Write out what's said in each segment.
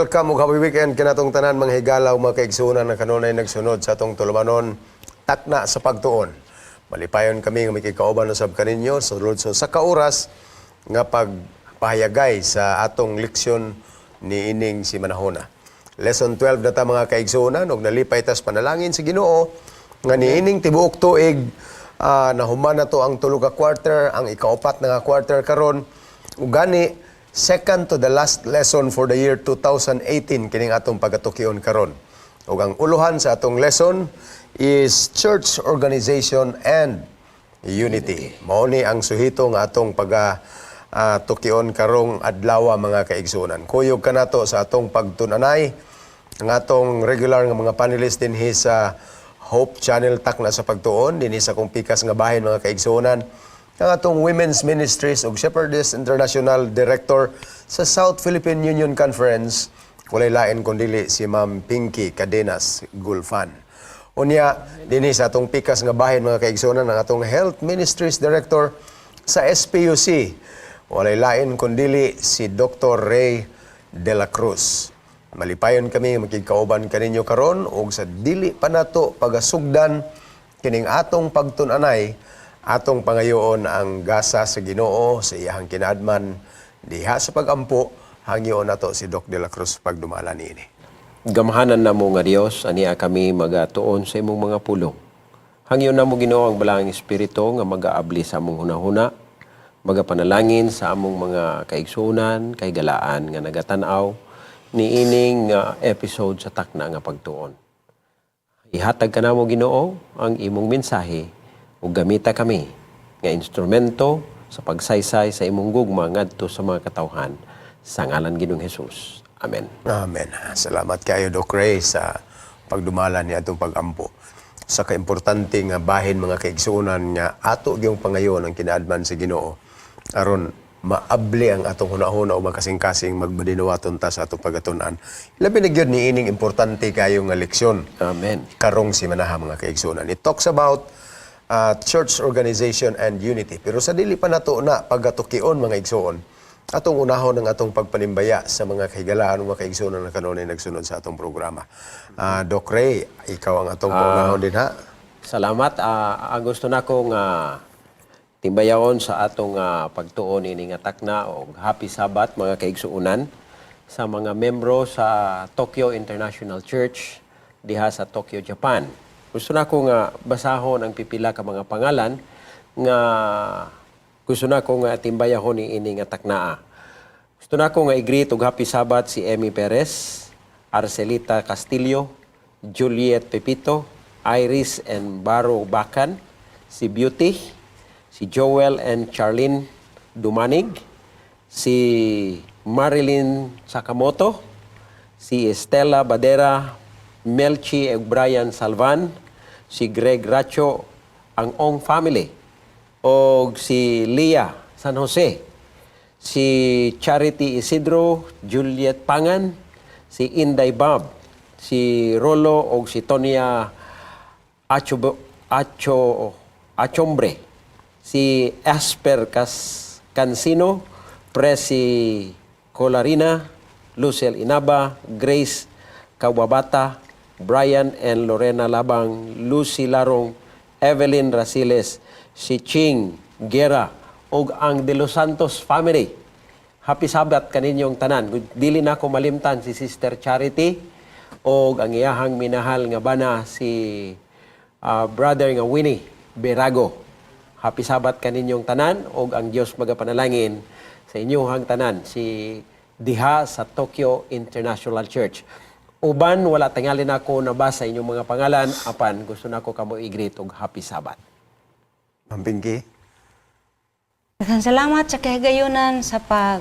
Welcome ug happy weekend kanatong tanan, mga higala ug mga kaigsuonan na kanunay nagsunod sa atong tulumanon, Takna sa Pagtuon. Malipayon kami nga makikauban usab kaninyo sa sulod sa usa ka oras nga pagpahayagay sa atong leksyon niining simanahona. Lesson 12 na ta, mga kaigsuonan, ug nalipay tas panalangin sa Ginoo nga niining tibuok tuig, nahuman na to ang tulo ka quarter, ang ikaupat na nga quarter karon. Ug gani second to the last lesson for the year 2018 kining atong pagatukion karon. Ug ang uluhan sa atong lesson is Church Organization and Unity. Mao ni ang suhito nga atong paga tukion karong adlaw, mga kaigsuonan. Kuyog kanato sa atong pagtunanay ang atong regular nga mga panelists dinhi sa Hope Channel Takna sa Pagtuon, dinhi sa akong pikas nga bahin, mga kaigsuonan, ang atong Women's Ministries ug Shepherdess International Director sa South Philippine Union Conference, walay lain kundili si Ma'am Pinky Cadenas Gulfan. Unya, dinhi sa atong pikas nga bahin, mga kaigsuonan, ang atong Health Ministries Director sa SPUC, walay lain kundili si Dr. Ray De La Cruz. Malipayon kami makigkauban kaninyo karon ug sa dili pa nato pagasugdan kining atong pagtun-anay, atong pangayoon ang gasa sa Ginoo sa iyahang kinaadman diha sa pagampo. Hangyoon nato si Doc De La Cruz pagdumala niini. Gamhanan namo nga Dios, ania kami magatuon sa imong mga pulong. Hangyo namo, Ginoo, ang Balaang Espiritu nga magaabli sa among hunahuna, magapanalangin sa among mga kaigsuonan, kahigalaan nga nagatan-aw niining episode sa Takna nga Pagtuon. Ihatag kanamo, Ginoo, ang imong mensahe ug gamita kami nga instrumento sa pagsaysay sa imong gugma ngadto sa mga katawhan, sa ngalan Ginoong Hesus. Amen. Amen. Salamat kayo, Doc Ray, sa pagdumala ni atong pagampo. Sa kaimportante nga bahin, mga kaigsuonan, nga ato gyung pangayon ang kinaadman sa Ginoo aron maabli ang atong hunahuna o makasing-kasing magbadinuwaton ta sa atong pagatunan. Labi na gyud ni ining importante kayo nga leksyon Amen. Karong simanaha, mga kaigsuonan. It talks about church organization and unity. Pero sa dili pa nato na pagatukion, mga igsuon, atong unahon ang atong pagpanimbaya sa mga kahigalaan o mga kaigsuonan na kanunay nagsunod sa atong programa. Doc Ray, ikaw ang atong paunahon din ha. Salamat. Ang gusto nako nga timbayaon sa atong pagtuon ini nga takna og Happy Sabbath, mga kaigsuonan, sa mga membro sa Tokyo International Church diha sa Tokyo, Japan. Gusto nako nga basahon ang pipila ka mga pangalan nga gusto nako nga timbayahon ni ini nga taknaa. Gusto nako nga i-greet og Happy Sabbath si Emmy Perez, Arcelita Castillo, Juliet Pepito, Iris and Baro Bacan, si Beauty, si Joel and Charlene Dumanig, si Marilyn Sakamoto, si Estela Badera, Melchi ug Brian Salvan, si Greg Racho, ang Ong family, og si Leah San Jose, si Charity Isidro, Juliet Pangan, si Inday Bob, si Rolo og si Tonya Acho, Acho, Achombre, si Asper Cancino, Presi Colarina, Lucel Inaba, Grace Kawabata, Brian and Lorena Labang, Lucy Larong, Evelyn Rasiles, si Ching Guerra, ug ang De Los Santos family. Happy Sabbath kaninyong tanan. Dili na ako malimtan si Sister Charity og ang iyahang minahal nga bana, si brother nga Winnie Berago. Happy Sabbath kaninyong tanan og ang Dios magapanalangin sa inyong tanan si diha sa Tokyo International Church. Uban wala tingali nako nabasa inyong mga pangalan, apan gusto nako kamo i-greet og Happy Sabbath. Ma'am Pinky. Daghang salamat sa kahigayunan sa pag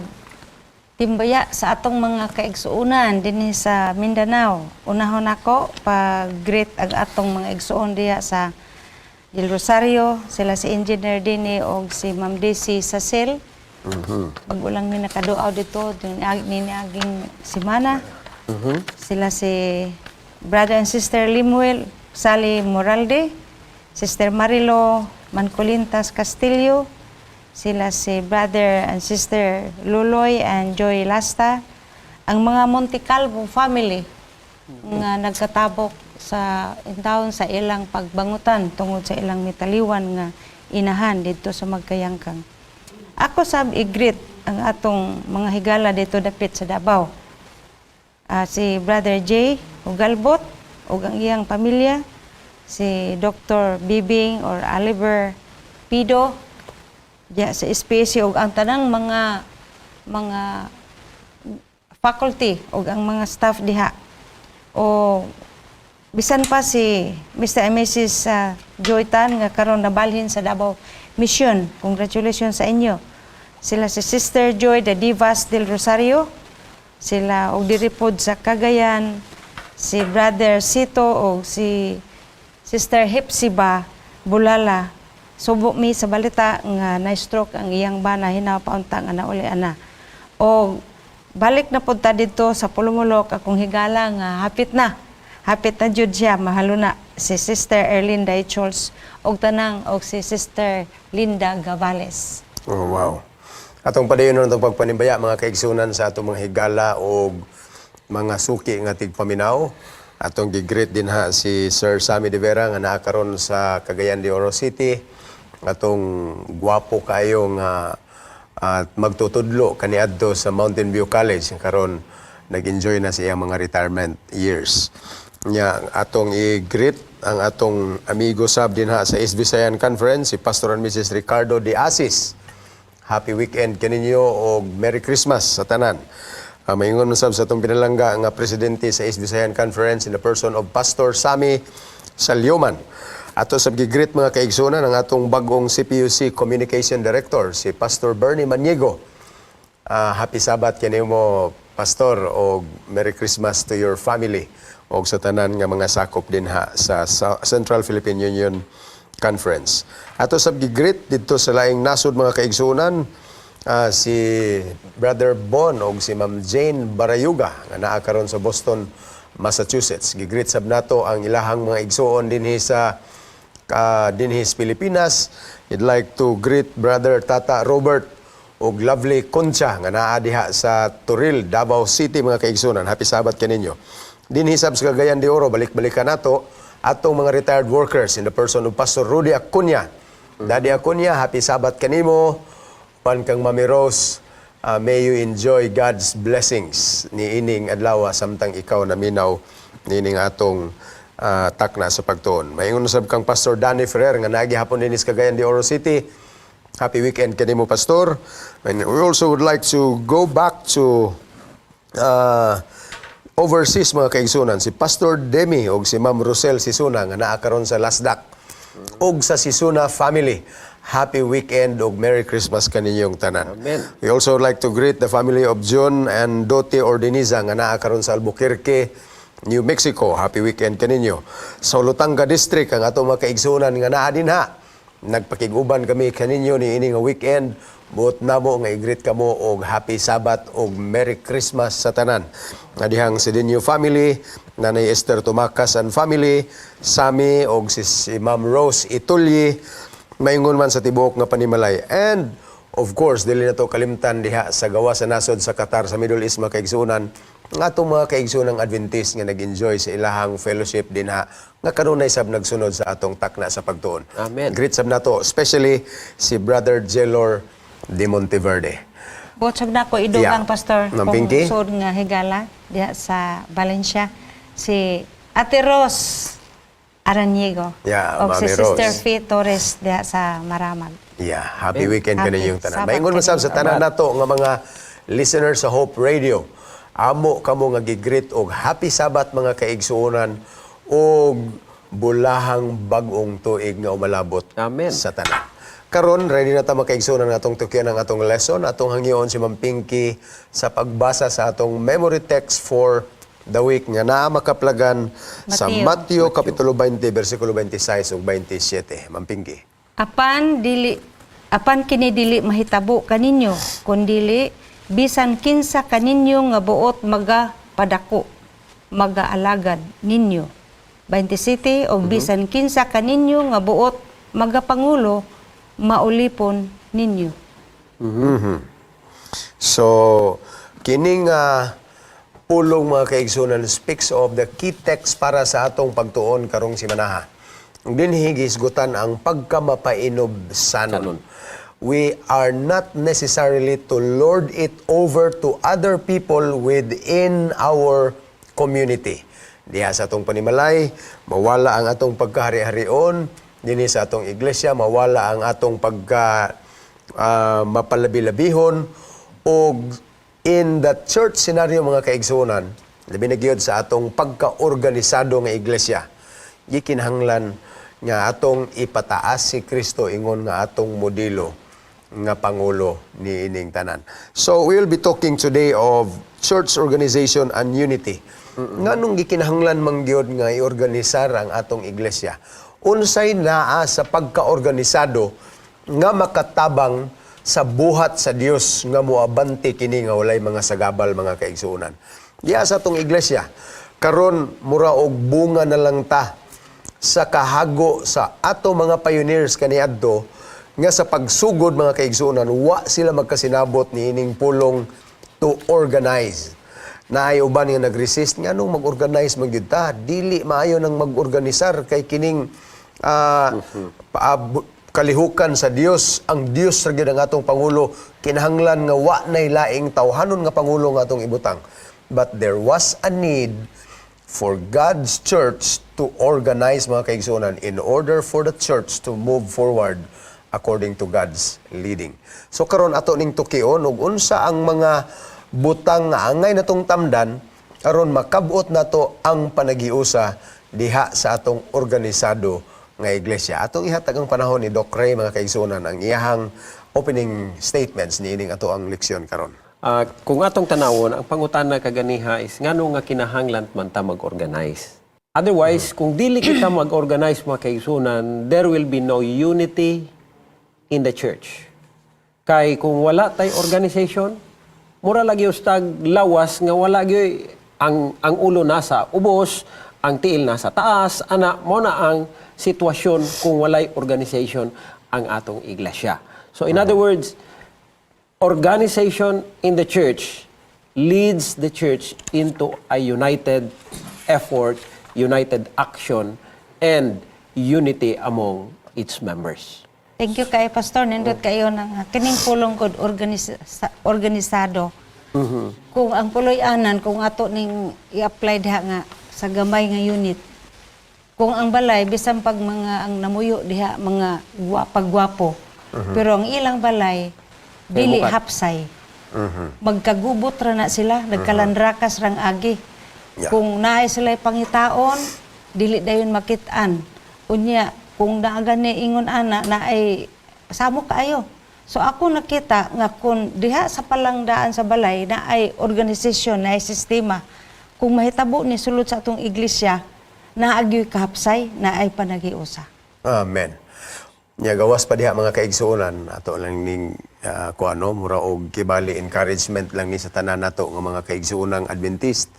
timbaya sa atong mga kaigsuonan dinhi sa Mindanao. Unahon ako pag-greet ang atong mga igsuon diha sa Del Rosario, sila si Engineer Dini og si Ma'am Daisy Sacel. Bago lang mi nakaduaw dito niaging semana. Sila si brother and sister Limuel Sally Moralde, Sister Marilo Mancolintas Castillo, sila si brother and sister Luloy and Joy Lasta, ang Ang mga Montecalvo family nga nagkatabok sa intawon sa ilang pagbangutan tungod sa ilang mitaliwan nga inahan didto sa Magkayangkang. Ako sab i-greet ang atong mga higala dito dapit sa Davao. Si Brother Jay Ugalbot ug ang iyang pamilya, si Dr. Bibing or Oliver Pido diya sa SPC ug ang tanang mga faculty ug ang mga staff diha. O bisan pa si Mr. and Mrs. Joy Tan nga karon nabalhin sa Davao Mission. Congratulations sa inyo. Sila si Sister Joy the Divas del Rosario, sila og diri pod sa Cagayan, si Brother Sito og si Sister Hepsiba Bulala. Subo mi sa balita nga na-stroke ang iyang bana, hinaw pa unta nga nauli ana. O balik na pud ta didto sa Polomolok, akong higala nga hapit na. Hapit na jud siya mahaluna, si Sister Erlinda Chols og tanang og si Sister Linda Gavales. Oh, wow. Atong padayon na itong pagpanimbaya, mga kaigsunan, sa atong mga higala o mga suki nga tigpaminaw. Atong gi-greet din ha si Sir Sammy De Vera nga naa karon sa Cagayan de Oro City. Atong gwapo kayo nga at magtutudlo kaniadto sa Mountain View College, karon nag-enjoy na sa iyang mga retirement years. Nya atong i-greet ang atong amigo sab dinha sa East Visayan Conference, si Pastor and Mrs. Ricardo de Asis. Happy weekend kaninyo og Merry Christmas sa tanan. Maingon man sab sa atong pinalangga nga presidente sa East Visayan Conference in the person of Pastor Sammy Salyoman. Ato sab gi-greet, mga kaigsunan, ang atong bagong CPUC Communication Director, si Pastor Bernie Maniego. Happy Sabbath kanimo, Pastor, og Merry Christmas to your family og sa tanan nga mga sakop dinha sa Central Philippine Union Conference. Ato sab gi-greet didto sa laing nasod, mga kaigsunan, si Brother Bon og si Ma'am Jane Barayuga nga naa karon sa Boston, Massachusetts. Gi-greet sab nato ang ilahang mga igsuon dinhi sa dinhi sa Pilipinas. I'd like to greet Brother Tata Robert ug Lovely Concha nga naa diha sa Toril, Davao City, mga kaigsunan. Happy Sabbath kaninyo. Dinhi sab sa Cagayan de Oro, balik-balikan nato atong mga retired workers in the person of Pastor Rudy Acuña. Daddy Acuña, happy Sabbath kanimo. Pan kang Mami Rose, may you enjoy God's blessings ni ining adlaw samtang ikaw naminaw niining atong takna sa pagtuon. Maingon sab kang Pastor Danny Ferrer nga naa gihapon dinhi sa Cagayan de Oro City. Happy weekend kanimo, Pastor. And we also would like to go back to overseas, mga kaigsunan, si Pastor Demi og si Ma'am Rosel Sisuna nga naa karon sa Lasdak ug sa Sisuna family. Happy weekend ug Merry Christmas kaninyong tanan. Amen. We also would like to greet the family of John and Doty Ordiniza nga naa karon sa Albuquerque, New Mexico. Happy weekend kaninyo. Sa Olutanga District, ang atong mga kaigsunan nga naa dinha. Nagpakig-uban kami kaninyo ni ini nga weekend. Buot namo nga i-greet kamo og Happy Sabbath og Merry Christmas sa tanan. Nga dihang si Dinyo family, Nanay Esther Tumakas and family, Sami og si Ma'am Rose Itulyi, maingon man sa tibuok nga panimalay. And of course, dili na to kalimtan diha sa gawa sa nasod sa Qatar, sa Middle East, mga kaigsunan, nga atong mga kaigsunang Adventist nga nag-enjoy sa ilahang fellowship dinha nga kanunay sab nagsunod sa atong takna sa pagtuon. Amen. Greet sab nato, especially si Brother Jelor de Monteverde. Buot sab nako idugang, Pastor, Ma'am kung Pinky? sud nga higala diha sa Valencia, si Ate Rose Araniego Yeah, og si Mami Sister Rose. Fee Torres diha sa Maramag. Yeah, happy weekend Happy kaninyong tanan. Sabbath Maingon man sab sa tanan nato nga mga listeners sa Hope Radio. Amo kamo nga gi-greet og Happy Sabbath, mga kaigsuonan, og bulahang bag-ong tuig nga umalabot Amen. sa tanan. Karon, ready na ta, mga kaigsuonan, nga atong tukyan ang atong lesson. Atong hangyoon si Ma'am Pinky sa pagbasa sa atong memory text for the week nga naa makaplagan sa Mateo. Mateo kapitulo 20 bersikulo 26 ug 27. Ma'am Pinky. Apan kini dili mahitabo kaninyo kundili bisan kinsa kaninyo nga buot maga padako magaalagad ninyo. 27, og bisan kinsa kaninyo nga buot magapangulo maulipon ninyo. So, kining Pulong, mga kaigsunan, speaks of the key text para sa atong pagtuon karong simanaha. Dinhi gihisgutan ang pagkamapainubsanon. We are not necessarily to lord it over to other people within our community. Diha sa atong panimalay, mawala ang atong pagkahari-harion, dinhi sa atong iglesia, mawala ang atong pagka mapalabi-labihon, og in the church scenario, mga kaigsuonan, labi na gyud sa atong pagkaorganisado nga iglesia, gikinahanglan nga atong ipataas si Kristo ingon nga atong modelo nga pangulo ni ining tanan. So we will be talking today of church organization and unity. Nganong gikinahanglan man gyud nga iorganisar ang atong iglesia? Unsay naa sa pagkaorganisado nga makatabang sa buhat sa Dios nga moabante kini nga walay mga sagabal, mga kaigsuonan? Diya sa atong iglesia karon, mura og bunga na lang ta sa kahago sa ato mga pioneers kaniadto nga sa pagsugod, mga kaigsuonan, wa sila magkasinabot ni ining pulong "to organize". Naay uban nga nag-resist nga nung mag-organize man gyud ta, dili maayo nang mag-organisar kay kining kalihukan sa Dios, ang Dios ra gyud ang atong pangulo, kinahanglan nga wa nay laing tawhanon nga pangulo nga atong ibutang. But there was a need for God's church to organize, mga kaigsuonan, in order for the church to move forward according to God's leading. So karon ato ning tukion ug unsa ang mga butang nga angay natong tamdan aron makabot nato ang panagiusa diha sa atong organisado nga iglesia. Atong ihatag ang panahon ni Doc Ray, mga kaigsuonan, ang iyahang opening statements niining ato ang leksyon karon. Kung atong tanawon, ang pangutana kaganiha is ngano nga kinahanglan man ta mag-organize? Otherwise, kung dili kita mag-organize, mga kaigsunan, there will be no unity in the church. Kay kung wala tay organization, mura lagi ustag lawas nga wala gyud ang ulo nasa ubos, ang tiil nasa taas, ana mo na ang sitwasyon kung walay organization ang atong iglesia. So in other words, organization in the church leads the church into a united effort, united action, and unity among its members. Thank you kay Pastor. Nindot kayo ng kining pulong kod organisado. Kung ang puloy-anan, kung ato ning i-apply diha nga sa gamay nga unit. Kung ang balay, bisan pag mga ang namuyo diha mga pagwapo. Pero ang ilang balay dili mukat. Hapsay. Magkagubot ra na sila, nagkalandrakas rang agi. Kung naay sila pangitaon, dili dayon makit-an. Unya, kung naa gani ingon ana naay samo kaayo. So ako nakita nga kung diha sa palangdaan sa balay naay organisasyon, naay sistema. Kung mahitabo ni sulod sa atong iglesia, naa gyoy kahapsay, naay panagiusa. Amen. Nya gawas pa diha, mga kaigsuonan, ato lang ning kuano, mura og kibali encouragement lang ni sa tanan nato nga mga kaigsuonang Adventist.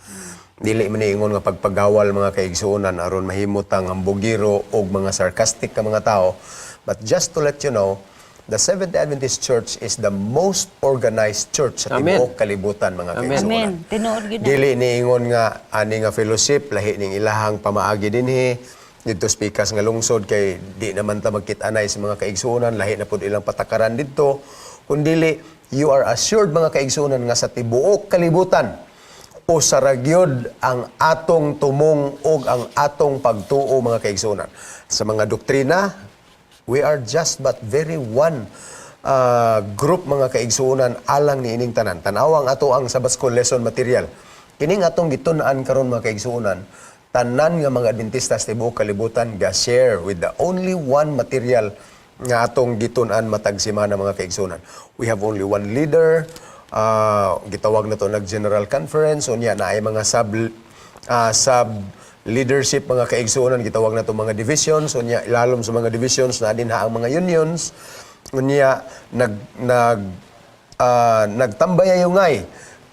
Dili man ingon nga pagpagawal, mga kaigsuonan, aron mahimot ang ambugiro og mga sarcastic ka mga tao. But just to let you know, the Seventh-day Adventist Church is the most organized church sa Amen. tibuok kalibutan, mga Amen. kaigsuonan. Amen. Tinuod gyud na. Dili niingon nga ani nga fellowship lahi ning ilahang pamaagi dinhi didto sa pikas nga lungsod kay di naman ta magkit-anay sa mga kaigsuonan, lahi na pud ilang patakaran didto. Kundili you are assured, mga kaigsuonan, nga sa tibuok kalibutan usa ra gyud ang atong tumong og ang atong pagtuo, mga kaigsuonan. Sa mga doktrina, we are just but very one group, mga kaigsuonan, alang ni ining tanan. Tan-awa ang ato ang Sabbath School lesson material. Kining atong gitun-an karon, mga kaigsuonan, tanan nga mga Adventista sa tibuok kalibutan ga share with the only one material nga atong gitun-an matag semana, mga kaigsuonan. We have only one leader, gitawag na to nag general conference, unya naay mga sub leadership, mga kaigsuonan, gitawag na to mga divisions. Unya ilalom sa mga divisions na din ha ang mga unions. Unya nag nag nagtambay ngay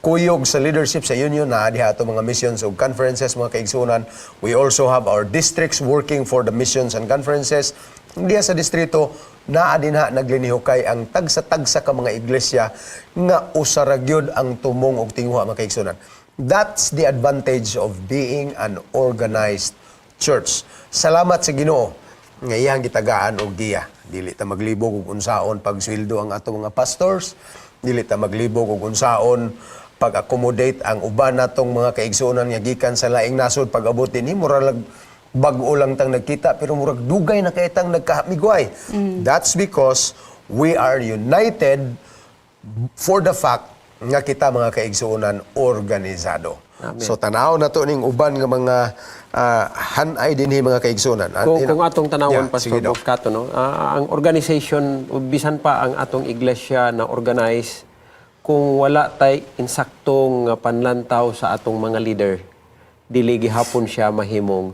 kuyog sa leadership sa union na diha ato mga missions ug conferences, mga kaigsuonan. We also have our districts working for the missions and conferences. Diha sa distrito naa din ha naglinihukay ang tagsa-tagsa ka mga iglesia nga usa ra gyud ang tumong og tinguha, mga kaigsuonan. That's the advantage of being an organized church. Salamat sa Ginoo nga iyang gitagaan og giya. Dili ta maglibog og unsaon pagsweldo ang atong mga pastors, dili ta maglibog og unsaon pag-accommodate ang uban natong mga kaigsuonan nga gikan sa laing nasod. Pag-abot dinhi, murag bag-o lang tang nagkita pero murag dugay na kay tang nagkahamigway. That's because we are united for the fact nga kita, mga kaigsuonan, organisado. So tanaw na to ning uban nga mga hanay dinhi, mga kaigsuonan. Kung atong tanawon, Yeah, sige, Pastor Doc. Boscato, no? Ang organization, bisan pa ang atong iglesia na organize, kung wala tay insaktong panlantaw sa atong mga leader, dili gihapon siya mahimong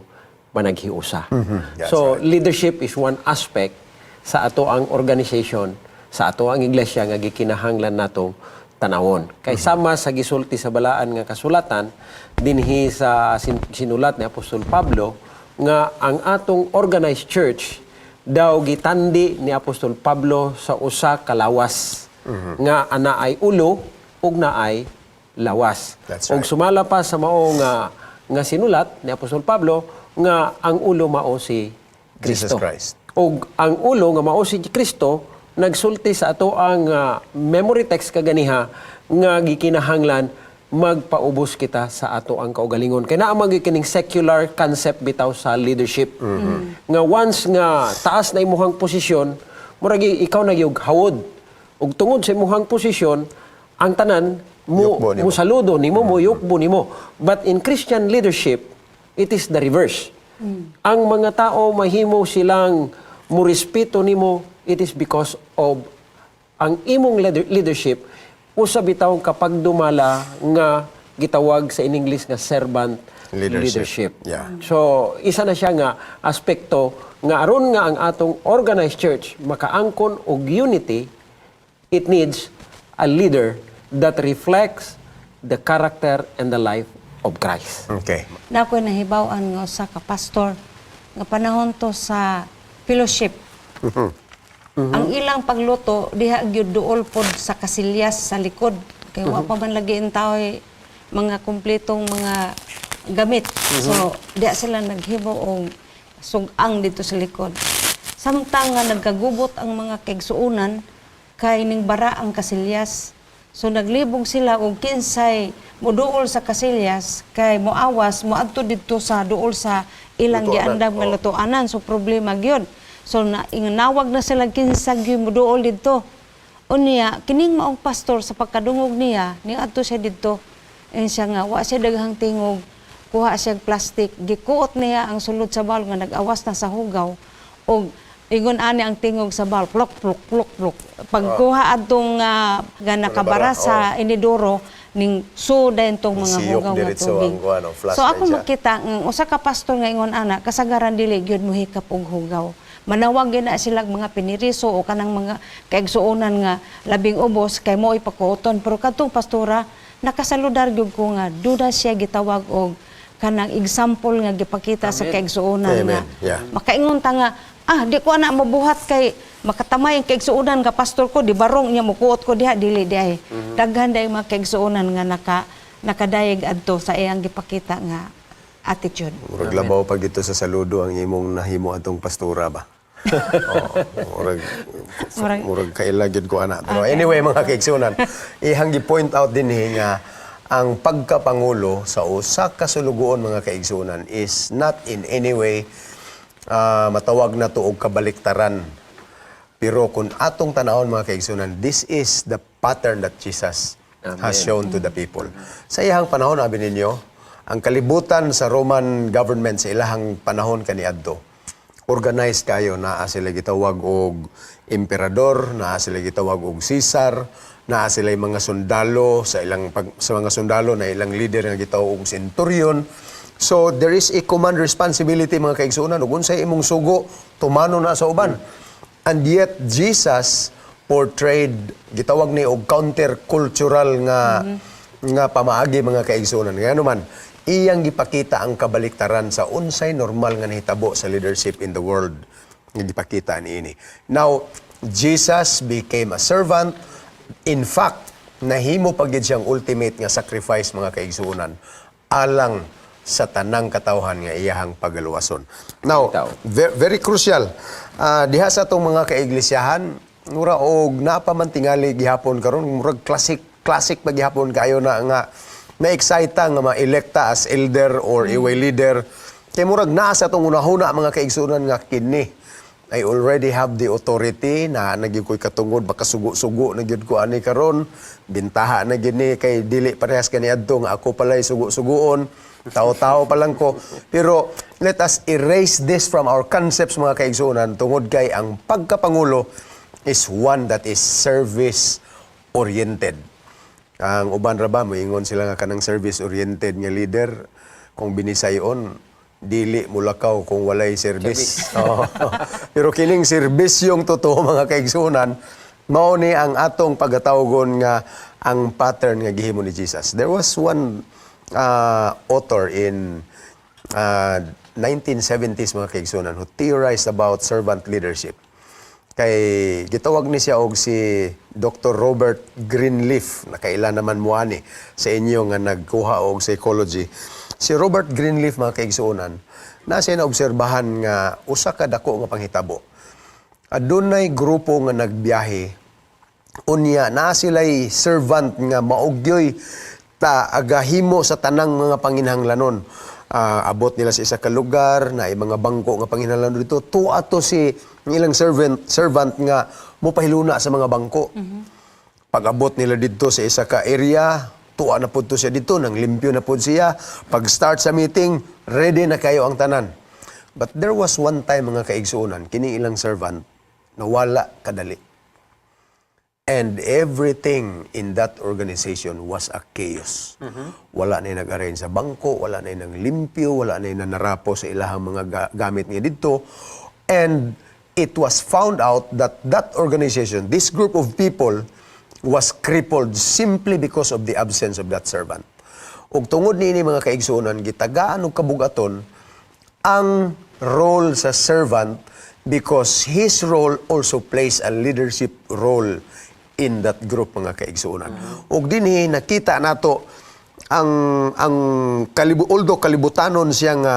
managhiusa. That's So, leadership is one aspect sa ato ang organization, sa ato ang iglesia nga gikinahanglan natong tanawon. Kay sama sa gisulti sa balaan nga kasulatan dinhi sa sinulat ni Apostol Pablo nga ang atong organized church daw gitandi ni Apostol Pablo sa usa ka lawas nga ana ay ulo ug naay lawas. That's Ug right. sumala pa sa mao nga sinulat ni Apostol Pablo nga ang ulo mao si Jesus Kristo. Christ. Ug ang ulo nga mao si Kristo nagsulti sa ato ang memory text kaganiha nga gikinahanglan magpaubos kita sa ato ang kaugalingon. Kay naa man gyud kining secular concept bitaw sa leadership. Nga once nga taas na imuhang posisyon, murag ikaw na gyud hawod. Ug tungod sa imuhang posisyon, ang tanan mo Yukbo nimo. mo saludo nimo, mo yukbo nimo. But in Christian leadership, it is the reverse. Ang mga tao mahimo silang murespeto nimo, it is because of ang imong leadership usa bitaw kapag dumala nga gitawag sa in English nga servant leadership. Leadership. So, isa na siya nga aspekto nga aron nga ang atong organized church makaangkon og unity, it needs a leader that reflects the character and the life of Christ. Na ako'y nahibaw-an nga usa ka pastor nga panahon to sa fellowship. Ang ilang pagluto diha gyud duol pod sa kasilyas sa likod kay wa pa man lagi in taoy mga kumpletong mga gamit. So diha sila naghimo og sugang dito sa likod. Samtang nga nagkagubot ang mga kaigsuonan kay ning bara ang kasilyas. So naglibog sila og kinsay muduol sa kasilyas kay moawas moadto didto sa duol sa ilang lutuanan, giandam nga lutuanan. So problema gyud. So na nawag na sila kinsa gyud moduol didto. Unya kining maong pastor, sa pagkadungog niya, niadto siya didto. And siya nga wa siya daghang tingog, kuha siya og plastic, gikuot niya ang sulod sa bowl nga nag-awas na sa hugaw og ingon ani ang tingog sa bowl, plok plok plok plok. Pagkuha adtong nga nakabara nabara, sa inidoro, ning so dayon tong mga Siyok hugaw nga diretso tubig. ang kuan, oh, flush So ako na siya. makita nga usa ka pastor nga ingon ana, kasagaran dili gyud mohikap og hugaw. Manawag gyud na sila mga piniriso o kanang mga kaigsuonan nga labing ubos kay mo ipakuoton, pero kadtong pastora, nakasaludar gyud ko nga duda siya gitawag og kanang example nga gipakita sa kaigsuonan nga Amen. Makaingon ta nga, ah, di ko ana mabuhat kay makatamay ang kaigsuonan nga pastor ko, di barong niya mukuot ko diha. Dili di ay. Daghan day mga kaigsuonan nga nakadayeg adto sa iyang gipakita nga attitude. Murag labaw pag dito sa saludo ang imong nahimo atong pastora ba. Oo, murag murag kaila gyud ko ana. Pero anyway, mga kaigsuonan, ihang gi-point out dinhi nga ang pagkapangulo sa usa ka sulugoon, mga kaigsuonan, is not in any way matawag na to og kabaliktaran. Pero kung atong tanawon, mga kaigsuonan, this is the pattern that Jesus has shown to the people. Sa iyang panahon, abi ninyo, ang kalibutan sa Roman government sa ilahang panahon kaniadto, organized kayo. Naa sila gitawag og emperador, naa sila gitawag og Caesar, naa sila yung mga sundalo sa ilang pag, sa mga sundalo na ilang leader nga gitawag og centurion. So there is a command responsibility, mga kaigsuonan, ug unsay imong sugo, tumano na sa uban. And yet Jesus portrayed gitawag ni og counter-cultural nga pamaagi, mga kaigsuonan. Ngano man iyang gipakita ang kabaliktaran sa unsay normal nga nahitabo sa leadership in the world nga gipakita niini. Now, Jesus became a servant. In fact, Nahimo pa gyud siyang ultimate nga sacrifice, mga kaigsuonan, alang sa tanang katawhan nga iyahang pagaluwason. Now, Bitaw. Very crucial. Diha sa atong mga kaiglesyahan, mura og napaman tingali gihapon karon, murag classic classic pa gihapon kayo na nga na-excite nga ma-electa as elder or iway leader. Kay murag naa sa atong unahuna, mga kaigsuonan, nga kini I already have the authority na nagyud ko'y katungod, baka sugo-sugo na gyud ko ani karon, bintaha na gyud ni kay dili parehas kaniadto nga ako pala'y sugo-sugoon, tao-tao pa lang ko. Pero let us erase this from our concepts, mga kaigsuonan, tungod kay ang pagkapangulo is one that is service oriented. Ang uban ra ba moingon sila nga kanang service oriented nga leader, kung binisayon, dili mulakaw kung walay service. Oo. Pero kining serbisyong totoo, mga kaigsuonan, mao ni ang atong pagatawgon nga ang pattern nga gihimo ni Jesus. There was one author in 1970s, mga kaigsuonan, who theorized about servant leadership. Kay gitawag ni siya og si Dr. Robert Greenleaf. Nakaila naman mo ani sa inyo nga nagkuha og psychology. Si Robert Greenleaf, mga kaigsuonan, na siya naobserbahan nga usa ka dako nga panghitabo. Adunay grupo nga nagbiyahe, unya naa sila'y servant nga maugyoy ta agahimo sa tanang mga panginahanglanon. Abot nila sa isa ka lugar na mga bangko nga panginahanglanon dito, tuwa to si ang ilang servant servant nga mopahiluna sa mga bangko. Pag-abot nila dito sa isa ka area, tuwa na pud to siya dito, nang limpyo na pud siya. Pag start sa meeting, ready na kayo ang tanan. But there was one time, mga kaigsuonan, kini ilang servant nawala kadali. And everything in that organization was a chaos. Wala na nag-arrange sa bangko, wala na nang limpyo, wala na nanarapo sa ilahang mga gamit niya dito. And it was found out that that organization, this group of people, was crippled simply because of the absence of that servant. Ug tungod niini, mga kaigsuonan, gitagaan og kabugaton ang role sa servant because his role also plays a leadership role in that group, mga kaigsuonan. Ug dinhi nakita nato ang although kalibutanon siya nga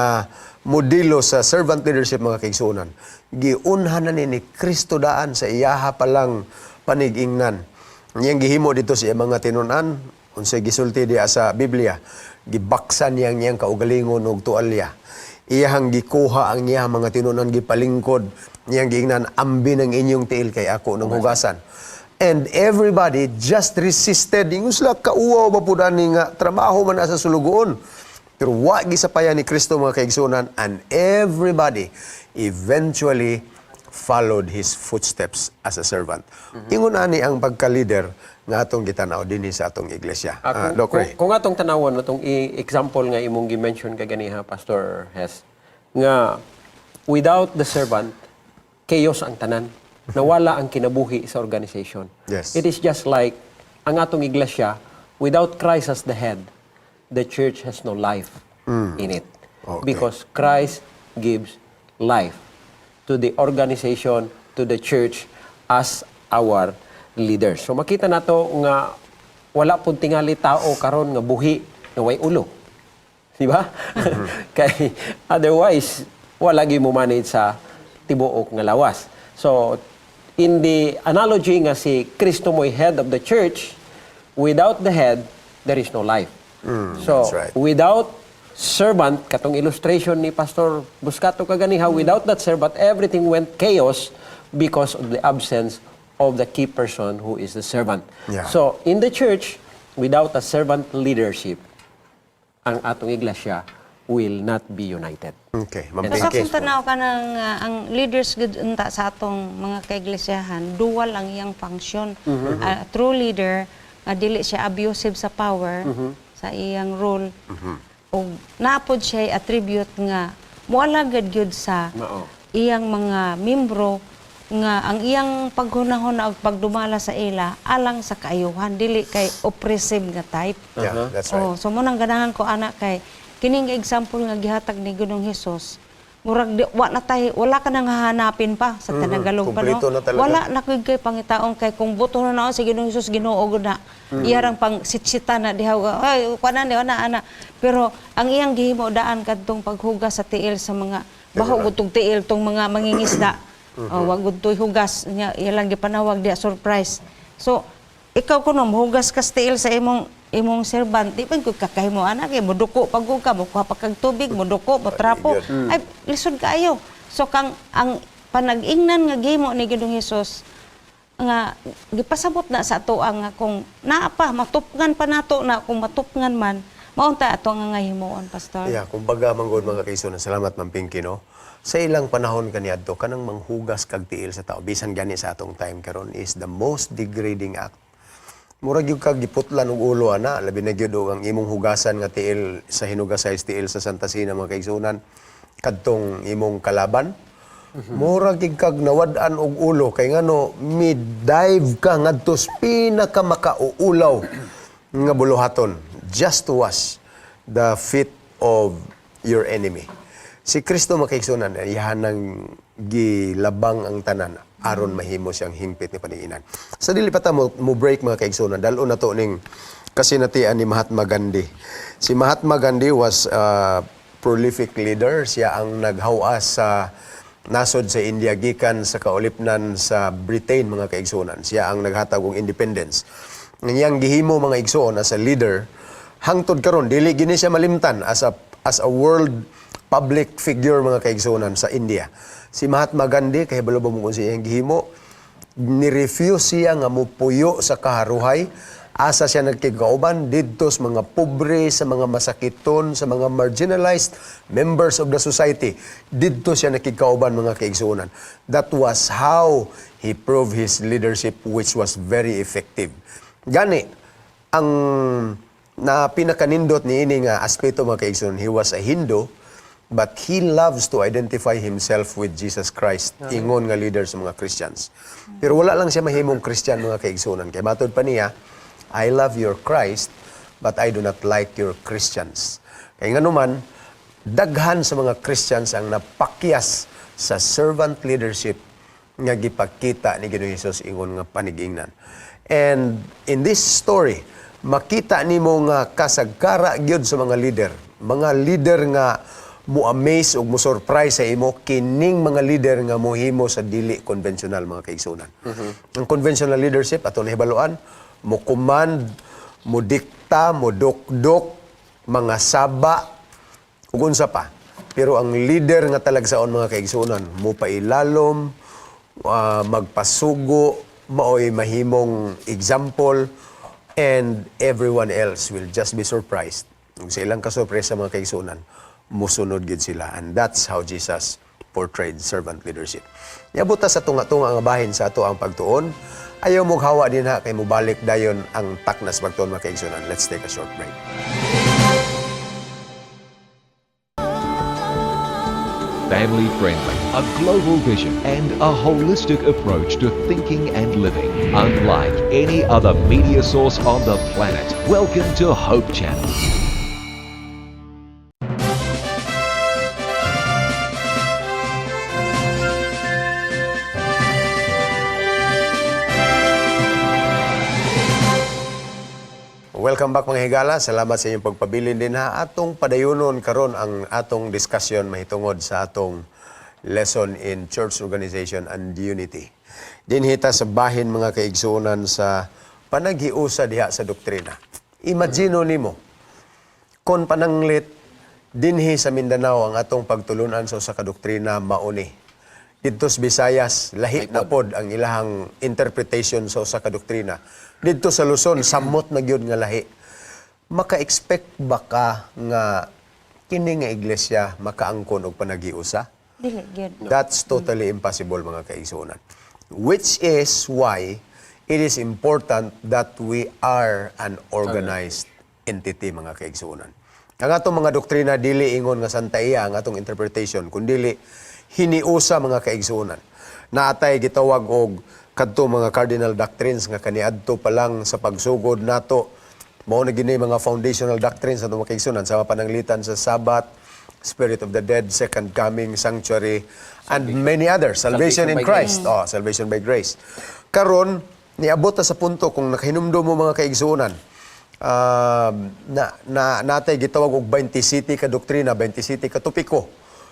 modelo sa servant leadership, mga kaigsuonan. Giunhan na ni Kristo daan sa iyaha palang panigingnan. Niyang gihimo dito sa iyang mga tinunan, unsay gisulti diha sa Biblia, gibaksan niyang iyang kaugalingon og tualya. Iyahang gikuha ang iyang mga tinunan, gipalingkod, niyang giingnan, "Ambi ng inyong tiil kay ako ng hugasan." And everybody just resisted. Ingon sila, "Kauwaw ba pud ani nga trabaho man na sa sulugoon?" Pero wa gisapayan ni Kristo, mga kaigsunan, and everybody eventually followed his footsteps as a servant. Ingon ani ang pagka-leader nga atong gitanaw dinhi sa atong iglesia. Kung, Doc Ray. Kung atong tanawon atong example nga imong gi-mention kaganiha, Pastor Hess, nga without the servant, chaos ang tanan. Nawala ang kinabuhi sa organization. It is just like ang atong iglesia, without Christ as the head, the church has no life in it. Because Christ gives life to the organization, to the church as our leader. So makita nato nga wala pud tingali tao karon nga buhi nga way ulo. Di ba? Kay otherwise wala gyud mo manage sa tibuok nga lawas. So in the analogy nga si Kristo mo'y head of the church, without the head there is no life. So That's right. without servant, katong illustration ni Pastor Buscato kaganiha, without that servant, everything went chaos because of the absence of the key person who is the servant. So, in the church, without a servant leadership, ang atong iglesia will not be united. Okay, Ma'am Basta Pinky. kung tanaw ka ng ang leaders gud unta sa atong mga kaiglesahan, dual ang iyang function. True leader nga dili siya abusive sa power sa iyang role. Ug naa pod siya attribute nga moalagad gyud sa Mao. iyang mga membro, nga ang iyang paghunahon ug pagdumala sa ila alang sa kaayuhan, dili kay oppressive nga type. Yeah, that's right. Oh, so mo nang ganahan ko ana kay kining example nga gihatag ni Ginoong Hesus. Murag di, wa na tay, wala ka nang hahanapin pa sa Tanagalog pa, no? Kumpleto na talaga. Wala na kuy kay pangitaon kay kung buto na naon sa Ginoong Hesus, Ginoo gud na. Iyarang pang sitsita na diha, ay kuan na ana ana. Pero ang iyang gihimo daan kadtong paghugas sa tiil sa mga baho gud tong tiil tong mga mangingisda. Oh, wag gud to'y hugas nya, ilang gipanawag diha, surprise. So ikaw kuno mohugas ka sa tiil sa imong imong servant, di pa gud kakahimo ana kay moduko pag gud ka, mokuha pa kag tubig, moduko, motrapo. Ay lisod kaayo. So kang ang panag-ingnan nga gihimo ni Ginoong Hesus nga gipasabot na sa ato ang nga kung naa pa matupngan pa nato na kung matupngan man maunta ato nga himuon, Pastor. Yeah, kumbaga manggod, mga kaigsuonan, salamat, Ma'am Pinky, no. Sa ilang panahon kaniadto, kanang manghugas kag tiil sa tao bisan gani sa atong time karon is the most degrading act. Murag gyud kag giputlan og ulo ana, labi na gyud og ang imong hugasan nga tiil sa hinugasay tiil sa Santa Cena, mga kaigsuonan, kadtong imong kalaban. Murag gyud kag nawad-an og ulo kay ngano mid-dive ka ngadto sa pinakamakauulaw nga buluhaton just to wash the feet of your enemy. Si Kristo, mga kaigsuonan, iyahan nang gilabang ang tanan aron mahimo siyang hingpit ni paniinan. Sa dili pa ta mo break, mga kaigsuonan, dal-on na to ning kasinatian ni Mahatma Gandhi. Si Mahatma Gandhi was a prolific leader. Siya ang naghawas sa nasod sa India gikan sa kaulipnan sa Britain, mga kaigsuonan. Siya ang naghatag og independence. Ang iyang gihimo, mga igsoon, as a leader, hangtod karon dili gini siya malimtan as a world public figure, mga kaigsuonan, sa India. Si Mahatma Gandhi, kahibalo ba mo kung sa iyang gihimo? Ni-refuse siya nga mupuyo sa kaharuhay. Asa siya nagkigauban? Didto sa mga pobre, sa mga masakiton, sa mga marginalized members of the society. Didto siya nakigkauban, mga kaigsuonan. That was how he proved his leadership, which was very effective. Gani, ang na pinakanindot ni ini nga aspeto, mga kaigsuonan, he was a Hindu, but he loves to identify himself with Jesus Christ, ingon nga leader sa mga Christians. Pero wala lang siya mahimong Christian, mga kaigsuonan. Kay matod pa niya, "I love your Christ, but I do not like your Christians." Kay nganuman, daghan sa mga Christians ang napakyas sa servant leadership nga gipakita ni Ginoong Hesus ingon nga panigingnan. And in this story, makita nimo nga kasagkara gyud sa mga leader nga mo amaze ug mo surprise sa imo, kining mga leader nga mohimo sa dili konbensyonal, mga kaigsuonan. Ang conventional leadership ato nahibaluan, mo command, mo dikta, mo dukdok, mga saba, ug unsa pa. Pero ang leader nga talagsaon, mga kaigsuonan, mo pailalom, magpasugo, maoy mahimong example, and everyone else will just be surprised. Ug sa ilang kasurpresa, mga kaigsuonan, musunod gid sila. And that's how Jesus portrayed servant leadership. Niabot ta sa tunga-tunga nga bahin sa ato ang pagtuon. Ayaw mo hawa din ha kay mubalik dayon ang taknas pagtuon, mga kaigsuonan. Let's take a short break. Family friendly, a global vision, and a holistic approach to thinking and living. Unlike any other media source on the planet. Welcome to Hope Channel. Welcome back, mga higala. Salamat sa inyong pagpabilin din ha. Atong padayunon karon ang atong discussion mahitungod sa atong lesson in church organization and unity. Dinhi ta sa bahin, mga kaigsuonan, sa panaghiusa diha sa doktrina. Imagine nimo kon pananglit dinhi sa Mindanao ang atong pagtulunan sa usa ka doktrina mauni. Didto sa Visayas, lahi na pod ang ilahang interpretation sa usa ka doktrina. Didto sa Luzon, samot na gyud nga lahi. Maka-expect ba ka nga kini nga iglesia makaangkon og panaghiusa? Dili gyud. That's totally impossible, mga kaigsuonan. Which is why it is important that we are an organized entity, mga kaigsuonan. Ang atong mga doktrina dili ingon nga santaiya ang atong interpretation, kundili hiniusa, mga kaigsuonan. Naatay gitawag og kadto mga cardinal doctrines nga kaniadto pa lang sa pagsugod nato, mao na gini mga foundational doctrines atong mga kaigsuonan, sa pananglitan sa Sabat, Spirit of the Dead, Second Coming, Sanctuary, and many others. Salvation Salvation in by Christ. Oh, salvation by grace. Karon, niabot ta sa punto kung nakahinumdum mo, mga kaigsuonan, na natay gitawag og 27 ka doktrina, 27 ka topiko.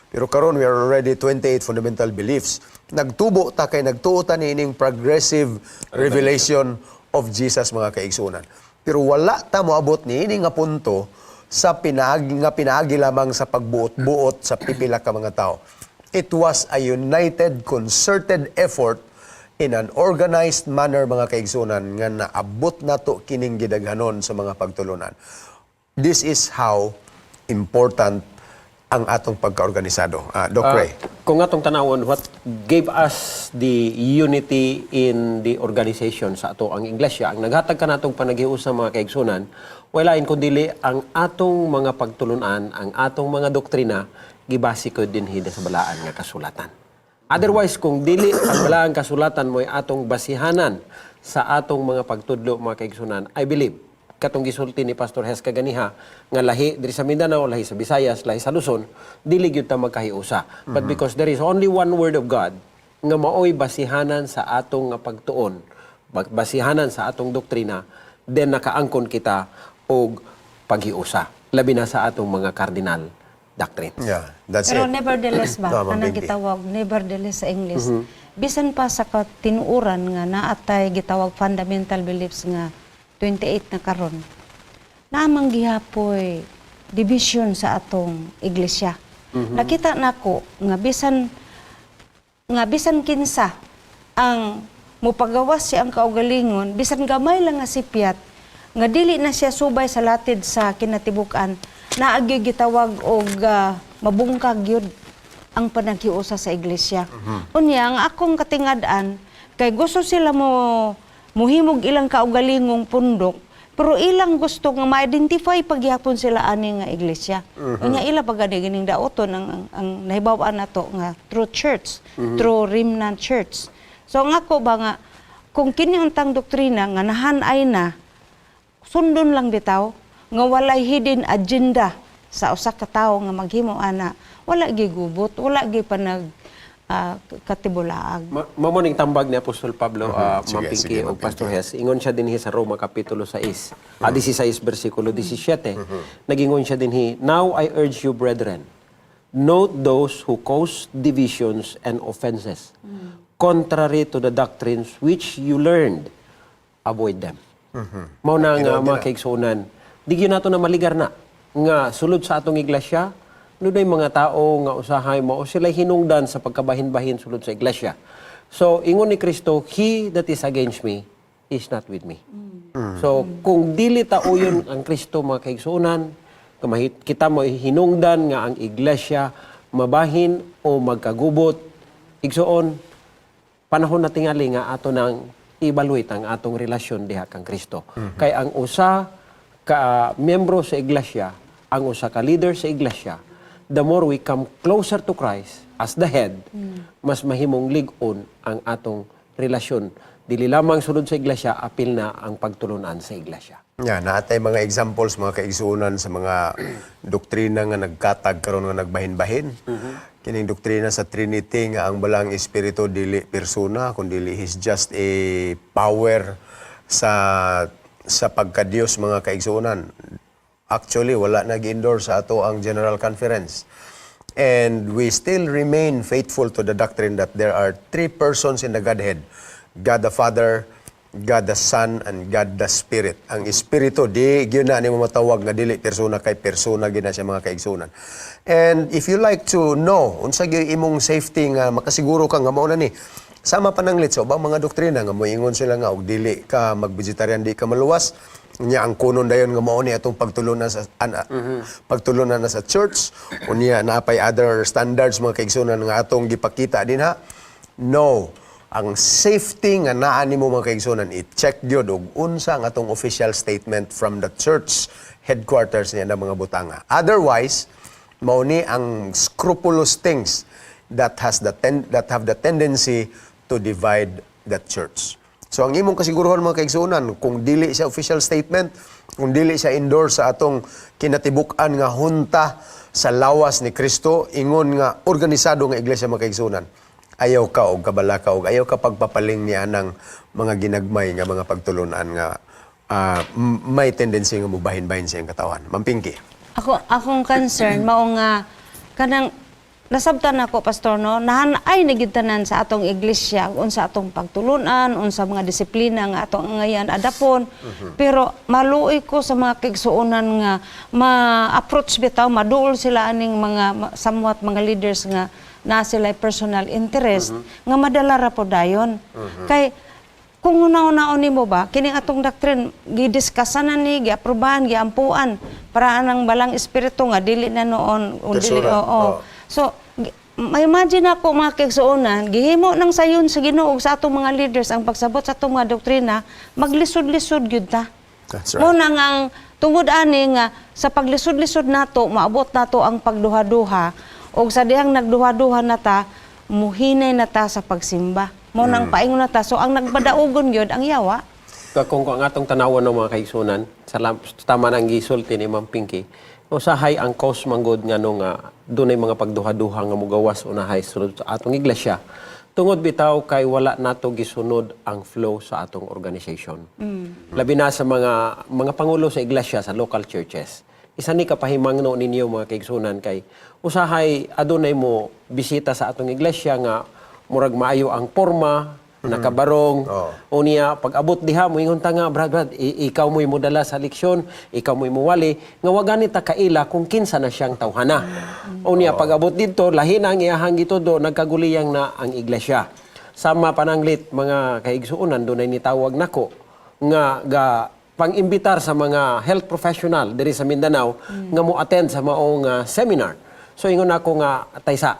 Pero karon we are already 28 fundamental beliefs. Nagtubo ta kay nagtuo ta niining progressive revelation of Jesus, mga kaigsuonan. Pero wala ta moabot niini nga punto sa pinaagi nga pinaagi lamang sa pagbuot-buot sa pipila ka mga tao. It was a united, concerted effort in an organized manner, mga kaigsunan, nga naabot nato kining gidaghanon sa mga pagtulunan. This is how important ang atong pagkaorganisado. Doc Ray. Kung atong tanawon, what gave us the unity in the organization sa ato ang iglesia, ang naghatag kanatong panaghiusa, mga kaigsunan, wala kundi ang atong mga pagtulunan, ang atong mga doktrina, gibase ko dinhi sa balaan nga kasulatan. Otherwise, kung dili ang balaan kasulatan mo'y atong basihanan sa atong mga pagtudlo, mga kaigsunan, I believe katong gisulti ni Pastor Hes kaganiha nga lahi diri sa Mindanao, lahi sa Visayas, lahi sa Luzon, dili gyud ta magkahiusa. But because there is only one word of God nga maoy basihanan sa atong nga pagtuon, basihanan sa atong doktrina, then nakaangkon kita og paghiusa. Labi na sa atong mga cardinal doctrines. Yeah, that's Pero it. nevertheless ba, Tama, kanang Bingi. gitawag nevertheless sa English, bisan pa sa katinuoran nga naatay gitawag fundamental beliefs nga 28 na karon, naamang gihapoy division sa atong iglesia. Nakita nako nga bisan kinsa ang mupagawas siya ang kaugalingon, bisan gamay lang nga sipyat nga dili na siya subay sa latid sa kinatibuk-an, naagi gitawag og mabungkag gyud ang panaghiusa sa iglesia. Unya ang akong katingad-an kay gusto sila mo muhimog ilang kaugalingong pundok, pero ilang gusto nga ma-identify pagyapon sila ani nga iglesia. Unya ila pa gani gining daoton ang nahibaw-an nato nga true church, true remnant church. So ang ako ba nga kung kini untang doktrina nga nahanay na, sundon lang bitaw nga walay hidden agenda sa usa ka tawo nga maghimo ana, wala gigubot, wala gi panag katibulaag. Mao ning tambag ni Apostol Pablo, Sige, Ma'am Pinky sige, ug Ma'am Pastor Hes. Ingon siya dinhi sa Roma kapitulo 6, 16 bersikulo 17. Nagingon siya dinhi, "Now I urge you, brethren, note those who cause divisions and offenses, contrary to the doctrines which you learned, avoid them." Mao na nga, mga kaigsuonan, di gyud nato na maligar na nga sulod sa atong iglesia, dunay mga tao nga usahay mao sila hinungdan sa pagkabahin-bahin sulod sa iglesia. So ingon ni Kristo, "He that is against me is not with me." So kung dili ta uyon ang Kristo, mga kaigsuonan, kita mo hinungdan nga ang iglesia mabahin o magkagubot, igsuon, panahon na tingali nga ato nang evaluate ang atong relasyon diha kang Kristo. Kay ang usa ka miyembro sa iglesia, ang usa ka leader sa iglesia, the more we come closer to Christ as the head, mas mahimong lig-on ang atong relasyon. Dili lamang sulod sa iglesia, apil na ang pagtulunan sa iglesia. Yeah, naatay mga examples, mga kaigsuonan, sa mga doktrina nga nagkatag karon nga nagbahin-bahin. Kining doktrina sa Trinity nga ang Balaang Espiritu dili persona kundi he's just a power sa pagkadiyos, mga kaigsuonan. Actually, wala nag-endorse sa ato ang General Conference. And we still remain faithful to the doctrine that there are three persons in the Godhead: God the Father, God the Son, and God the Spirit. Ang Espiritu, di gyud na nimo matawag nga dili persona kay persona gyud na siya, mga kaigsunan. And if you like to know unsa gyud imong safety nga makasiguro ka nga mao na ni, sama pananglit sa ubang mga doktrina nga moingon sila nga og dili ka mag-vegetarian, di ka maluwas. Nya ang kunon dayon nga mao ni atong pagtulunan na sa church, unya naapay other standards, mga kaigsunan, nga atong gipakita dinha. No, ang safety nga naa nimo, mga kaigsunan, i-check gyud og unsa ang atong official statement from the church headquarters niya ng mga butanga. Otherwise, mao ni ang scrupulous things that have the tendency to divide the church. So ang imong kasiguruhan, mga kaigsuonan, kung dili siya official statement, kung dili siya endorse sa atong kinatibuk-an nga hunta sa lawas ni Kristo, ingon nga organisado nga iglesia, mga kaigsuonan, ayaw ka og kabalaka og ayaw ka pagpapaling niya ng mga ginagmay nga mga pagtulunan nga may tendency nga mubahin-bahin sa iyang katawan. Ma'am Pinky. Akong concern mao nga kanang nasabtan nako, Pastor, no, nahan ay nagitanan sa atong iglesia unsa atong pagtulunan, unsa mga disiplina nga atong angayan adapon, pero maluoy ko sa mga kaigsuonan nga ma-approach bitaw, maduol sila aning mga somewhat mga leaders nga na sila personal interest nga madala ra po dayon. Kay kung una-unaon nimo ba, kining atong doctrine, gidiskusan na ni, giaprobahan, giampuan, para anang balang espiritu nga dili na noon, o dili, Tersura, oo. oo. So, ma-imagine ako, mga kaigsuonan, gihimo ng sayon sa Ginoo ug sa atong mga leaders ang pagsabot sa atong mga doktrina, maglisod-lisod gyud ta. That's right. Mo na nga ang tungod ani nga sa paglisod-lisod nato, maabot nato ang pagduha-duha ug sa dihang nagduha-duha na ta, muhinay na ta sa pagsimba. Mo nang paingon na ta. So ang nagpadaugon gyud ang yawa. Kung ang atong tanawan ng mga kaigsunan, sa tama nang gisulti ni Ma'am Pinky, usahay ang cause manggod nga no nga dunay mga pagduha-duha nga mugawas unahay sulod sa atong iglesia. Tungod bitaw kay wala nato gisunod ang flow sa atong organization. Labi na sa mga pangulo sa iglesia sa local churches. Isa ni kapahimangno ninyo, mga kaigsunan, kay usahay adunay mo bisita sa atong iglesia nga murag maayo ang porma, nakabarong. Unya pag abot diha moingon ta nga, "Brad, Brad, ikaw mo'y modala sa leksyon, ikaw mo'y muwali," nga wa gani ta kaila kung kinsa na siyang tawhana. Unya pag abot didto, lahi na ang iyahang gitudo, nagkaguliyang na ang iglesia. Sama pananglit, mga kaigsuonan, dunay nitawag nako nga ga pang-imbitar sa mga health professional diri sa Mindanao nga mo attend sa maong seminar. So ingon ako nga, "Taysa,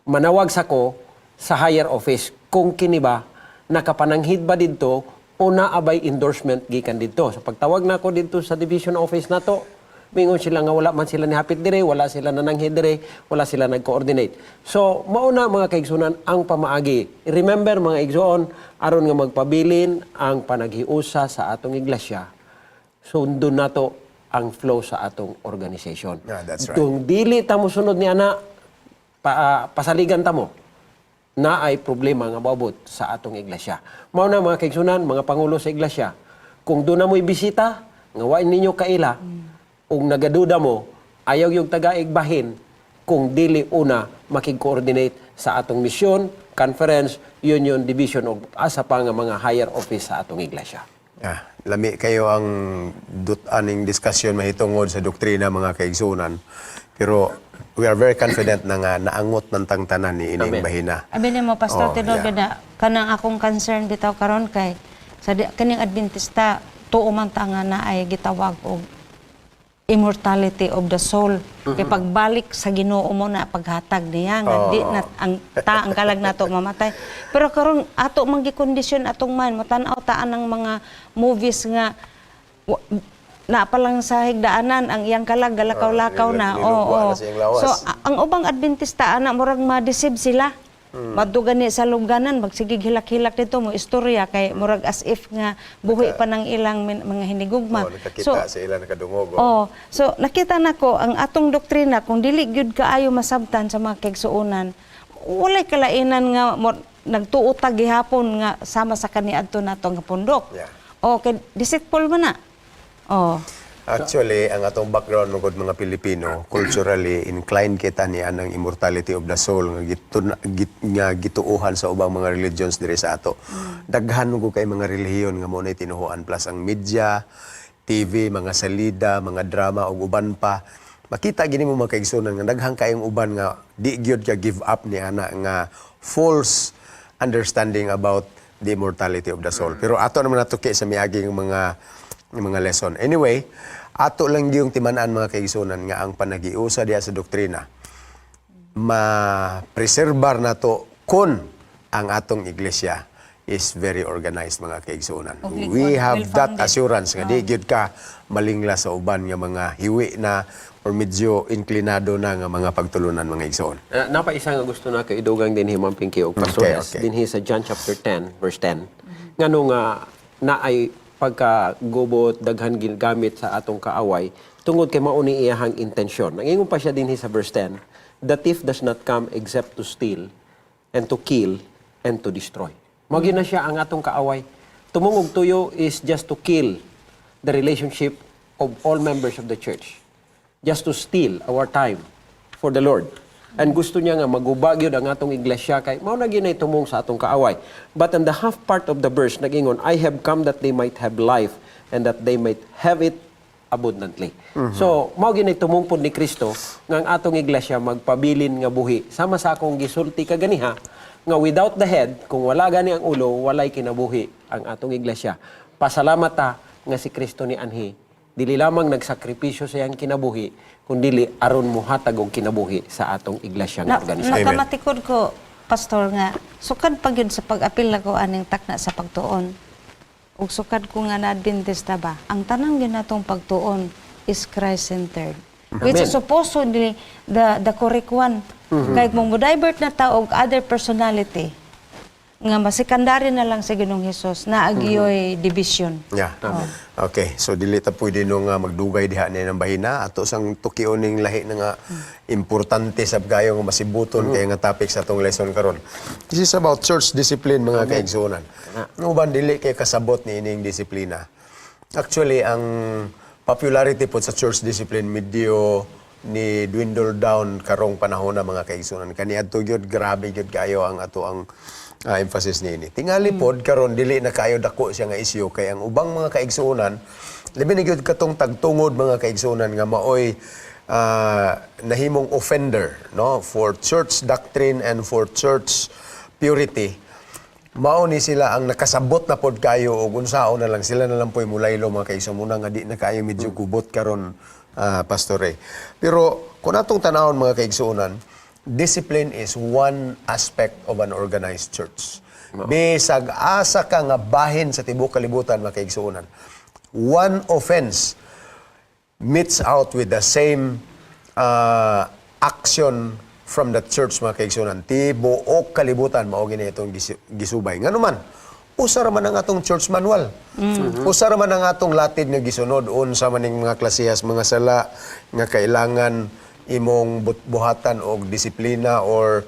manawag sa ko sa higher office kung kini ba nakapananghid ba didto o naabay endorsement gikan didto." So pagtawag nako didto sa division office nato, mingon sila nga wala man sila nihapit dire, wala sila nananghid dire, wala sila nag-coordinate. So mauna, mga kaigsunan, ang pamaagi. Remember, mga igsoon, aron nga magpabilin ang panaghiusa sa atong iglesia, sundon nato ang flow sa atong organization. Yeah, that's right. Kung dili ta mosunod ni ana, pasaligan ta mo na ay problema nga moabot sa atong iglesia. Mao na, mga kaigsunan, mga pangulo sa iglesia, kung doon na mo'y bisita, nga wa ninyo kaila, ug nagaduda mo, ayaw yung tagaig bahin kung dili una makig-coordinate sa atong mission, conference, union, division, o asa pa nga mga higher office sa atong iglesia. Ah, lami kayo ang dut-aning discussion mahitungod sa doktrina, mga kaigsunan. Pero we are very confident na nga naangot ng tangtanan ni ining Amen. bahina. Abi nimo, Pastor, Oh, tinuod na kanang akong concern bitaw karon kay sa kaning Adventista tuo man ta nga na ay gitawag og immortality of the soul. Kay pagbalik sa Ginoo mo na paghatag niya nga di na ang ta ang kalag nato mamatay. Pero karon ato man gikondisyon atong man motan-aw ta ang mga movies nga na pa lang sa higdaanan ang iyang kalag galakaw-lakaw na. Nilugwa na sa iyang lawas. So ang ubang Adventista ana murag ma-deceive sila. Madto gani sa lungganan magsigig hilak-hilak dito mo istorya kay murag as if nga buhi pa ng ilang mga hinigugma. Oh, nakakita So sa ila nakadungog. Oh. Oh, so nakita nako ang atong doktrina kung dili gyud kaayo masabtan sa mga kaigsuonan, walay kalainan nga mo, nagtuo ta gihapon nga sama sa kaniadto nato nga pundok. Oh, kay deceitful man na. Oh. Actually, ang atong background magod mga Pilipino, culturally inclined kita ni anang immortality of the soul nga nga gituohan sa ubang mga religions diri sa ato. Daghan mo kay mga relihiyon nga mo na tinuhuan, plus ang media, TV, mga salida, mga drama ug uban pa. Makita gini mo, mga kaigsunan, nga daghan kayong uban nga di gyud ka give up ni ana nga false understanding about the immortality of the soul. Pero ato naman natuki sa miaging mga lesson. Anyway, ato lang yung timan-an, mga kaigsunan, nga ang panagiusa diha sa doktrina ma-preserbar nato kun ang atong iglesia is very organized, mga kaigsunan. Og We have that well-founded. assurance nga di gyud ka malingla sa uban nga mga hiwi na or medyo inklinado na nga mga pagtulunan, mga igsoon. Napa isa nga gusto na kay idugang dinhi, Ma'am Pinky ug Pastor S, dinhi sa John chapter 10 verse 10. Ngano nga naay pagkagubot, daghan ginagamit sa atong kaaway tungod kay mao ni iyahang intensyon. Nangingon pa siya dinhi sa verse 10, "The thief does not come except to steal and to kill and to destroy." Mao gyud na siya ang atong kaaway. Tumong og tuyo is just to kill the relationship of all members of the church. Just to steal our time for the Lord. And gusto niya nga maguba gyud ang atong iglesia kay mao na gyud nay tumong sa atong kaaway. But in the half part of the verse nagingon, "I have come that they might have life and that they might have it abundantly." So, mao gyud nay tumong pod ni Kristo nga ang atong iglesia magpabilin nga buhi. Sama sa akong gisulti kaganiha nga without the head, kung wala gani ang ulo, walay kinabuhi ang atong iglesia. Pasalamat ta nga si Kristo ni anhi dili lamang nagsakripisyo sa iyang kinabuhi, kundili aron mohatag og kinabuhi sa atong iglesia nga Na, organisasyon. nakamatikod ko, Pastor, nga, sukad pa gyud sa pag-apil ako aning takna sa pagtuon. Ug sukad ko nga na Adventista ba, ang tanan gyud natong pagtuon is Christ-centered. Which is supposedly the correct one. Kay kung mo divert na ta og other personality, nga masekondary na lang sa Ginoong Hesus na agyoy division. Yeah. Okay, so dili ta pwede no nga magdugay diha ni ng bahina ato sang tukion ning lahi na nga importante sab kayo nga masibuton kay nga topic sa atong lesson karon. This is about church discipline, mga kaigsuonan. Uban dili kay kasabot ni ining disiplina. Actually, ang popularity po sa church discipline medyo ni dwindle down karong panahon na, mga kaigsuonan. Kaniadto gyud grabe gyud kayo ang ato ang emphasis niini. Tingali pod karon dili na kayo dako siya nga issue kay ang ubang mga kaigsuonan, labi na gyud katong tagtungod, mga kaigsuonan, nga maoy nahimong offender, no, for church doctrine and for church purity. Mao ni sila ang nakasabot na pod kayo og unsaon na lang sila na lang po'y mulaylo, mga kaigsuonan, muna nga di na kayo medyo gubot karon, Pastor Ray. Pero kung atong tanawon, mga kaigsuonan, discipline is one aspect of an organized church. Bisag asa ka nga bahin sa tibuok kalibutan, mga kaigsuonan, one offense meets out with the same action from the church, mga kaigsuonan. Tibuok kalibutan mao gini itong gisubay. Ngano man, usa ra man ang atong church manual. Usa ra man ang atong latid nga gisunod unsa man ning mga klasehas mga sala nga kailangan imong buhatan og disiplina or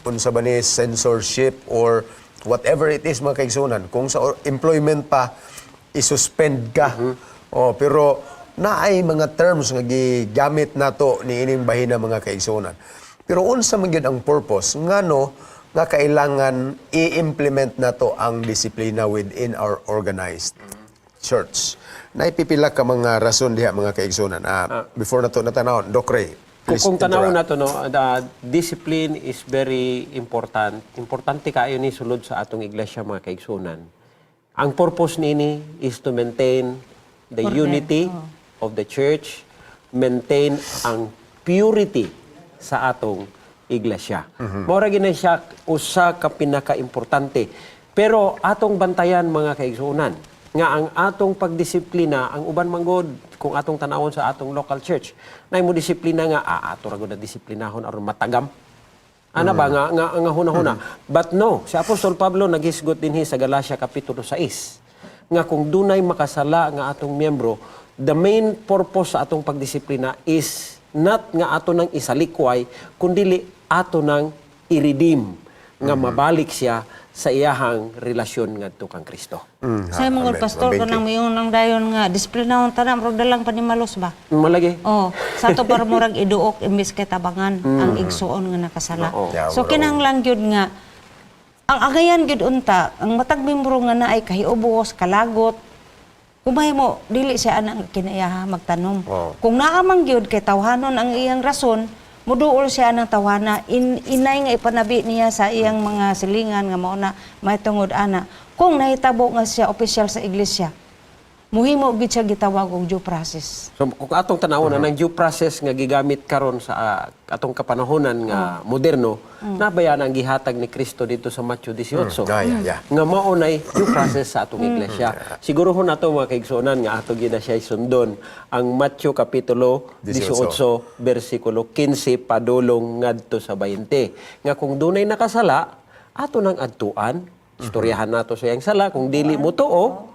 unsa ba ni censorship or whatever it is, mga kaigsuonan. Kung sa employment pa, isuspend ka. Oh, pero naay mga terms nga gigamit nato ni ining bahina, mga kaigsuonan. Pero unsa man gyud ang purpose ngano nga kailangan i-implement nato ang disiplina within our organized church? Naipipila ka mga rason diha, mga kaigsuonan. Before nato natanawon, Doc Ray. Kung, Please kung tanawon interact. nato, no, the discipline is very important. Importante kaayo ni sulod sa atong iglesia, mga kaigsuonan. Ang purpose niini is to maintain the Order, unity of the church, maintain ang purity sa atong iglesia. Mao ra gyud na siya usa ka pinakaimportante. Pero atong bantayan, mga kaigsuonan, nga ang atong pagdisiplina, ang uban manggod kung atong tanawon sa atong local church, nay mo disiplina nga ato ra gud na disiplinahon aron matagam. Ana ba nga huna-huna. But no, si Apostol Pablo naghisgot dinhi sa Galatia kapitulo 6 nga kung dunay makasala nga atong miyembro, the main purpose sa atong pagdisiplina is not nga ato nang isalikway, kundili ato nang i-redeem nga mabalik siya sa iyahang relasyon ngadto kang Kristo. Sa mga Amen. pastor ko Mabengki. nang mayon nang dayon nga disiplinahon tanan murag dalang panimalos ba. Malagi. Oh, sa ato para murag iduok imbis kay tabangan ang igsuon nga nakasala. Oo. Yeah, So murag- kinahanglan gyud nga ang agayan gyud unta ang matag membro nga naay kahiubos, kalagot. Kumay mo dili siya ana nga kinaiyaha magtanom. Oo. Kung naa man gyud kay tawhanon ang iyang rason, muduol siya ng tawhana inay nga ipanabi niya sa iyang mga silingan nga mao na may tungod ana. Kung nahitabo nga siya opisyal sa iglesia, muhimo gyud siya gitawag og due process. So kung atong tanawon na ng due process nga gigamit karon sa atong kapanahonan nga moderno, nabayan ang gihatag ni Kristo dito sa Matthew 18. Ah, yeah. Nga mao nay due process sa atong iglesia. Siguro ho nato, mga kaigsuonan, nga ato gyud na siya sundon ang Matthew kapitulo 18, 18 bersikulo 15 padulong ngadto sa 20 nga kung dunay nakasala ato nang adtuan. Istoryahan nato sa iyang sala. Kung dili mo tuo,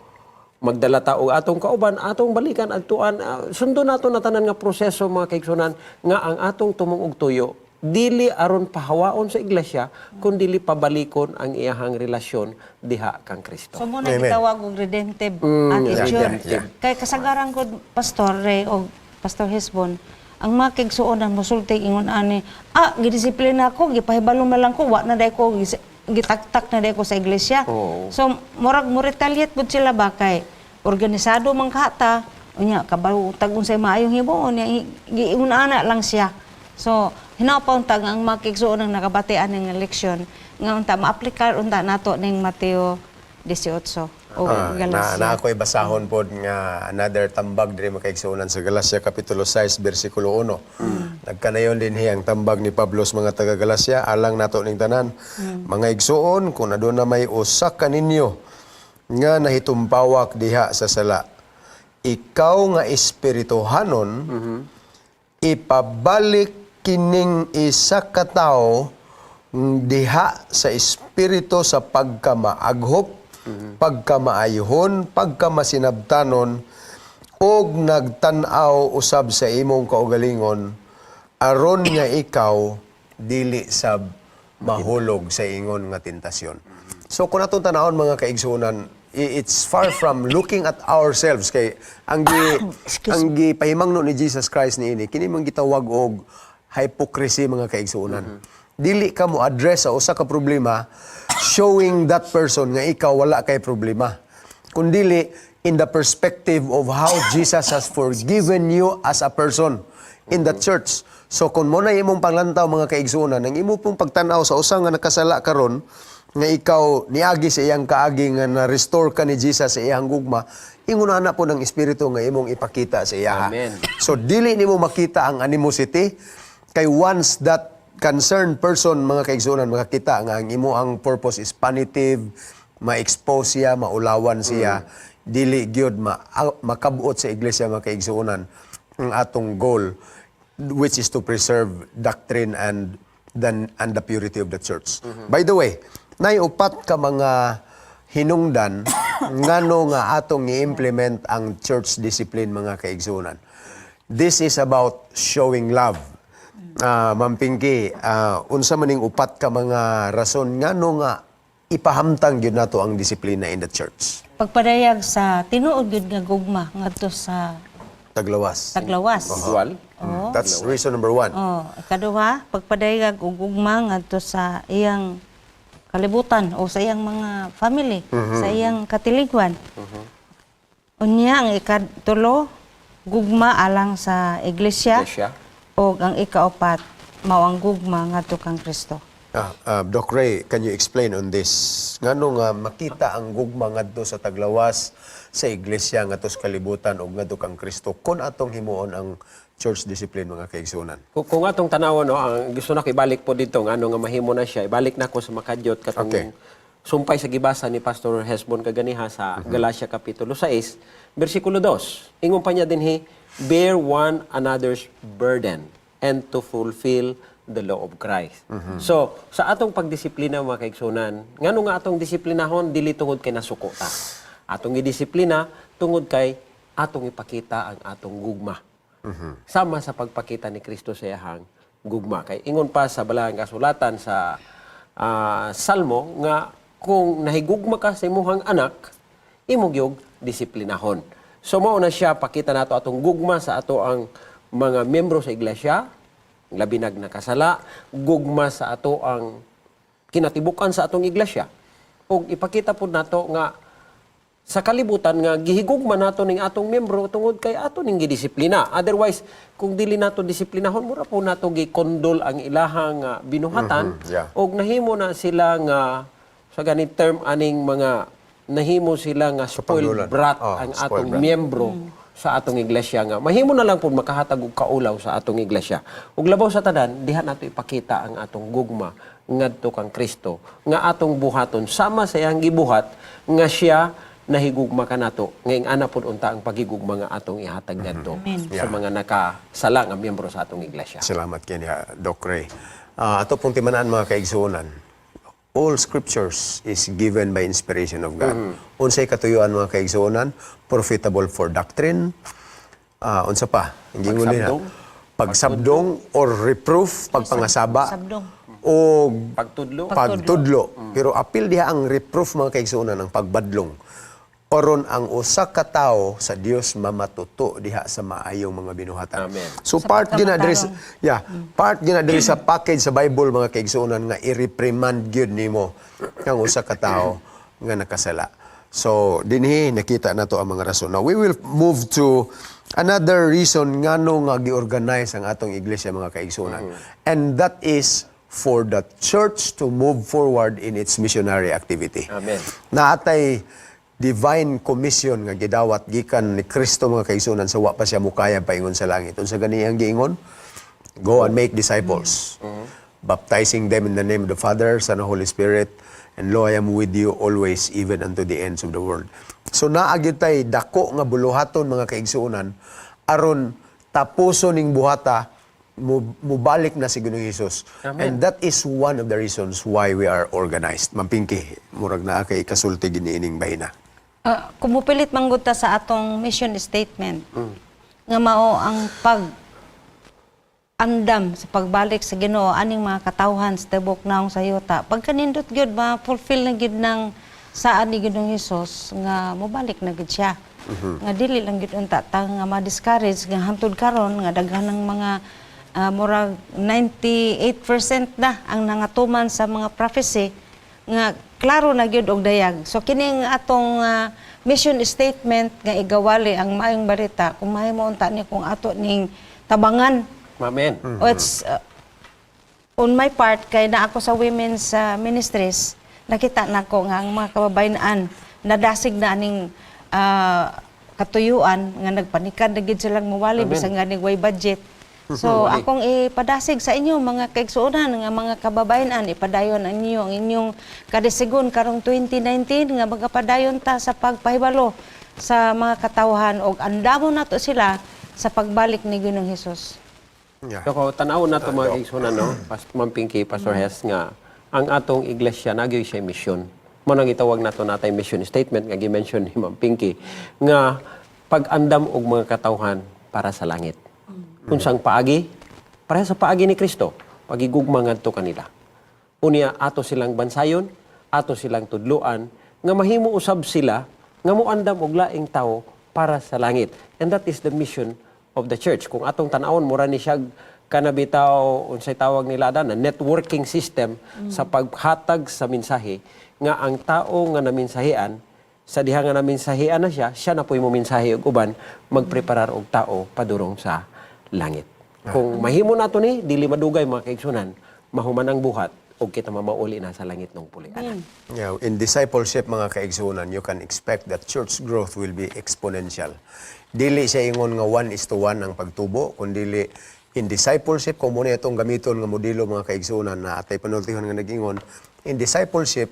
magdala ta og atong kauban, atong balikan adtuan, sundon nato na tanan nga proseso, mga kaigsunan, nga ang atong tumong og tuyo dili aron pahawaon sa iglesia kun dili pabalikon ang iyahang relasyon diha kang Kristo. So mao na Amen. gitawag og redemptive attitude. Yeah. Kay kasagaran ko, Pastor Ray o Pastor Hesbon, ang mga kaigsuonan mosulti ingon ani, "Gidisiplina ko, gipahibalo man lang ko, wa na day ko gitaktak na day ko sa iglesia." Oo. So murag mo retaliate pud sila ba kay organisado man ka ta, unya kabalo tag unsay maayong himuon niya, giingon ana lang siya. So hinaw pa unta nga ang mga kaigsuonan nakabati ani nga leksyon nga unta maaplikar unta nato ning Mateo 18 o Na, Galacia. na ako'y basahon pod nga another tambag diri, mga kaigsuonan, sa Galacia kapitulo 6 bersikulo 1. Nagkanayon din ang tambag ni Pablo sa mga taga Galacia alang nato ning tanan. "Mga igsuon, kung aduna may usa kaninyo nga nahitumpawak diha sa sala, ikaw nga espirituhanon, ipabalik kining isa ka tawo diha sa espiritu sa pagkamaaghop, pagkamaayuhon, pagkamasinabtanon, ug nagtan-aw usab sa imong kaugalingon aron nga ikaw dili sab mahulog sa ingon nga tentasyon." So kung atong tanawon, mga kaigsuonan, it's far from looking at ourselves kay Excuse. ang gipahimangno ni Jesus Christ niini kini man gitawag og hypocrisy, mga kaigsuonan. Dili ka mo address sa usa ka problema showing that person nga ikaw wala kay problema. Kundili in the perspective of how Jesus has forgiven you as a person in the church. So kung mao na imong panglantaw, mga kaigsuonan, ang imo pong pagtan-aw sa usa nga nakasala karon nga ikaw niagi sa iyang kaagi nga na-restore ka ni Jesus sa iyang gugma, ingon ana po ng espiritu nga imong ipakita sa iya. Amen. So dili nimo makita ang animosity kay once that concerned person, mga kaigsuonan, makakita nga ang imo ang purpose is punitive, ma-expose siya, maulawan siya, dili gyud makabuot sa iglesia, mga kaigsuonan, ang atong goal, which is to preserve doctrine and the purity of the church. By the way, nay upat ka mga hinungdan ngano nga atong i-implement ang church discipline, mga kaigsuonan. This is about showing love. Ma'am Pinky, unsa man ning upat ka mga rason ngano nga ipahamtang gyud nato ang disiplina in the church? Pagpadayag sa tinuod gyud nga gugma ngadto sa Taglawas. taglawas. Individual. Oo. That's reason number one. Oh, ikaduha, pagpadayag og gugma ngadto sa iyang kalibutan o sa iyang mga family, sa iyang katiligwan. Unya ang ikatulo, gugma alang sa iglesia. Iglesia. O ang ikaapat, mao ang gugma ngadto kang Kristo. Doc Ray, can you explain on this? Ngano nga makita ang gugma ngadto sa taglawas, sa iglesia, ngadto sa kalibutan ug ngadto kang Kristo kon atong himuon ang church discipline, mga kaigsuonan? Kung atong tanawon, no, ang gusto nako ibalik po dito ngano nga mahimo na siya, ibalik nako sa makadyot katong sumpay sa gibasa ni Pastor Hesbon kaganiha sa Galatia kapitulo 6 bersikulo 2. Ingon pa niya dinhi, "Bear one another's burden and to fulfill the law of Christ." So, sa atong pagdisiplina, mga kaigsunan, ngano nga atong disiplinahon? Dili tungod kay nasuko ta. Atong gidisiplina tungod kay atong ipakita ang atong gugma. Sama sa pagpakita ni Kristo sa iyahang gugma. Kay ingon pa sa balahang kasulatan sa Salmo nga kung nahigugma ka sa imong anak, imo gyud disiplinahon. So mao na siya, pakita nato atong gugma sa ato ang mga miyembro sa iglesia, labi nag nakasala, gugma sa ato ang kinatibukan sa atong iglesia. Ug ipakita pud nato nga sa kalibutan nga gihigugma nato ning atong miyembro tungod kay ato ning gidisiplina. Otherwise, kung dili nato disiplinahon, mura po nato gikondol ang ilahang binuhatan ug nahimo na sila nga sa ganit term aning mga nahimo sila nga spoiled Kapanglulan. brat Oh, ang spoiled atong brat. miyembro sa atong iglesia nga mahimo na lang pud makahatag og kaulaw sa atong iglesia. Ug labaw sa tanan, diha nato ipakita ang atong gugma ngadto kang Kristo nga atong buhaton sama sa iyang gibuhat nga siya nahigugma kanato. Ngayong ana pud unta ang pagigugma nga atong ihatag ngadto sa mga nakasala nga miyembro sa atong iglesia. Salamat kanya, Doc Ray. Ato pong timan-an, mga kaigsuonan. All scriptures is given by inspiration of God. Unsay katuyuan, mga kaigsuonan? Profitable for doctrine. Unsa pa? Ang gingon nila. Pagsabdong. Pagsabdong or reproof, pagpangasaba. Sabdong. O Pagtudlo. pagtudlo. Pero apil diha ang reproof, mga kaigsuonan, ang pagbadlong. Oron ang usa ka tawo sa Dios mamatuto diha sa maayong mga binuhatan. Amen. So Sa part gina diri pagkamatarong. yeah, part gina diri sa package sa Bible, mga kaigsuonan, nga i-reprimand gyud nimo ang usa ka tawo nga nakasala. So dinhi nakita nato ang mga rason. Now we will move to another reason ngano nga gi-organize ang atong iglesia, mga kaigsuonan. And that is for the church to move forward in its missionary activity. Amen. Naatay divine commission nga gidawat gikan ni Kristo, mga kaigsuonan, sa wa pa siya mukayab paingon sa langit. Unsa gani ang giingon? Go and make disciples, baptizing them in the name of the Father, Son, and Holy Spirit, and lo, I am with you always, even unto the ends of the world. So naa gyud tay dako nga buluhaton, mga kaigsuonan, aron tapuson ning buhata, mubalik na si Ginoong Hesus. And that is one of the reasons why we are organized. Ma'am Pinky, murag naa kay kasulti giniining bahina. Kung mupilit manggod ta sa atong mission statement, nga mao ang pag andam sa pagbalik sa Ginoo aning mga katawhan sa tibok naong sa yuta. Pagkanindot gyud, ma-fulfill na gyud ng saan ni Ginoong Hesus nga mobalik na gyud siya. Nga dili lang gyud unta ta nga ma-discourage nga hantod karon nga daghan ng mga murag 98% na ang nangatuman sa mga prophecy nga klaro na gyud og dayag. So kining atong mission statement nga igawali ang maayong balita, kung mahimo unta ni kung ato ning tabangan. Amen. O it's on my part kay na ako sa women's ministries, nakita nako nga ang mga kababayen nadasig na aning katuyuan nga nagpanikad na gid silang muwali bisan nga way budget. So akong ipadasig sa inyo, mga kaigsuonan nga mga kababayenan, ipadayon ang inyo ang inyong kadisigon karong 2019 nga magapadayon ta sa pagpahibalo sa mga katawhan og andamo nato sila sa pagbalik ni Ginoong Hesus. So kung tan-awon nato, mga kaigsuonan, no, Ma'am Pinky, Pastor Hess, nga ang atong iglesia nagyoy siya mission. Mo nang gitawag nato natay mission statement nga gi-mention ni Ma'am Pinky nga pag-andam og mga katawhan para sa langit. Unsang paagi? Pareha sa paagi ni Kristo, pagigugma ngadto kanila. Unya ato silang bansayon, ato silang tudluan nga mahimo usab sila nga moandam og laing tawo para sa langit. And that is the mission of the church. Kung atong tan-awon, mura ni siya kanabitaw unsay tawag nila na networking system sa paghatag sa mensahe nga ang tao nga naminsahian sa diha nga naminsahian na siya, siya na po'y momensahe og uban, magpreparar og tao padurong sa langit. Kung mahimo nato ni, dili madugay, mga kaigsunan, mahuman ang buhat ug kita mamauli na sa langit nung pulian. Yeah, in discipleship, mga kaigsunan, you can expect that church growth will be exponential. Dili siya ingon nga 1:1 ang pagtubo, kundili in discipleship, kung muna itong gamiton nga modelo, mga kaigsunan, na atay panultihon nga nagingon, in discipleship,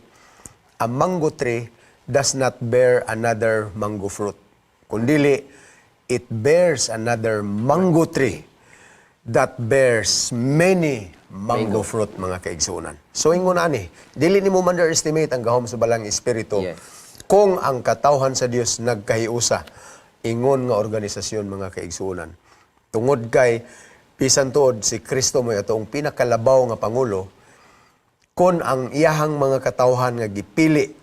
a mango tree does not bear another mango fruit. Kundili, it bears another mango tree that bears many mango fruit, mga kaigsunan. So ingon ani, dili nimo underestimate ang gahom sa Balaang Espiritu. Kung ang katawhan sa Dios nagkahiusa ingon nga organisasyon, mga kaigsunan. Tungod kay bisan tuod si Kristo mo atong pinakalabaw nga pangulo, kon ang iyahang mga katawhan nga gipili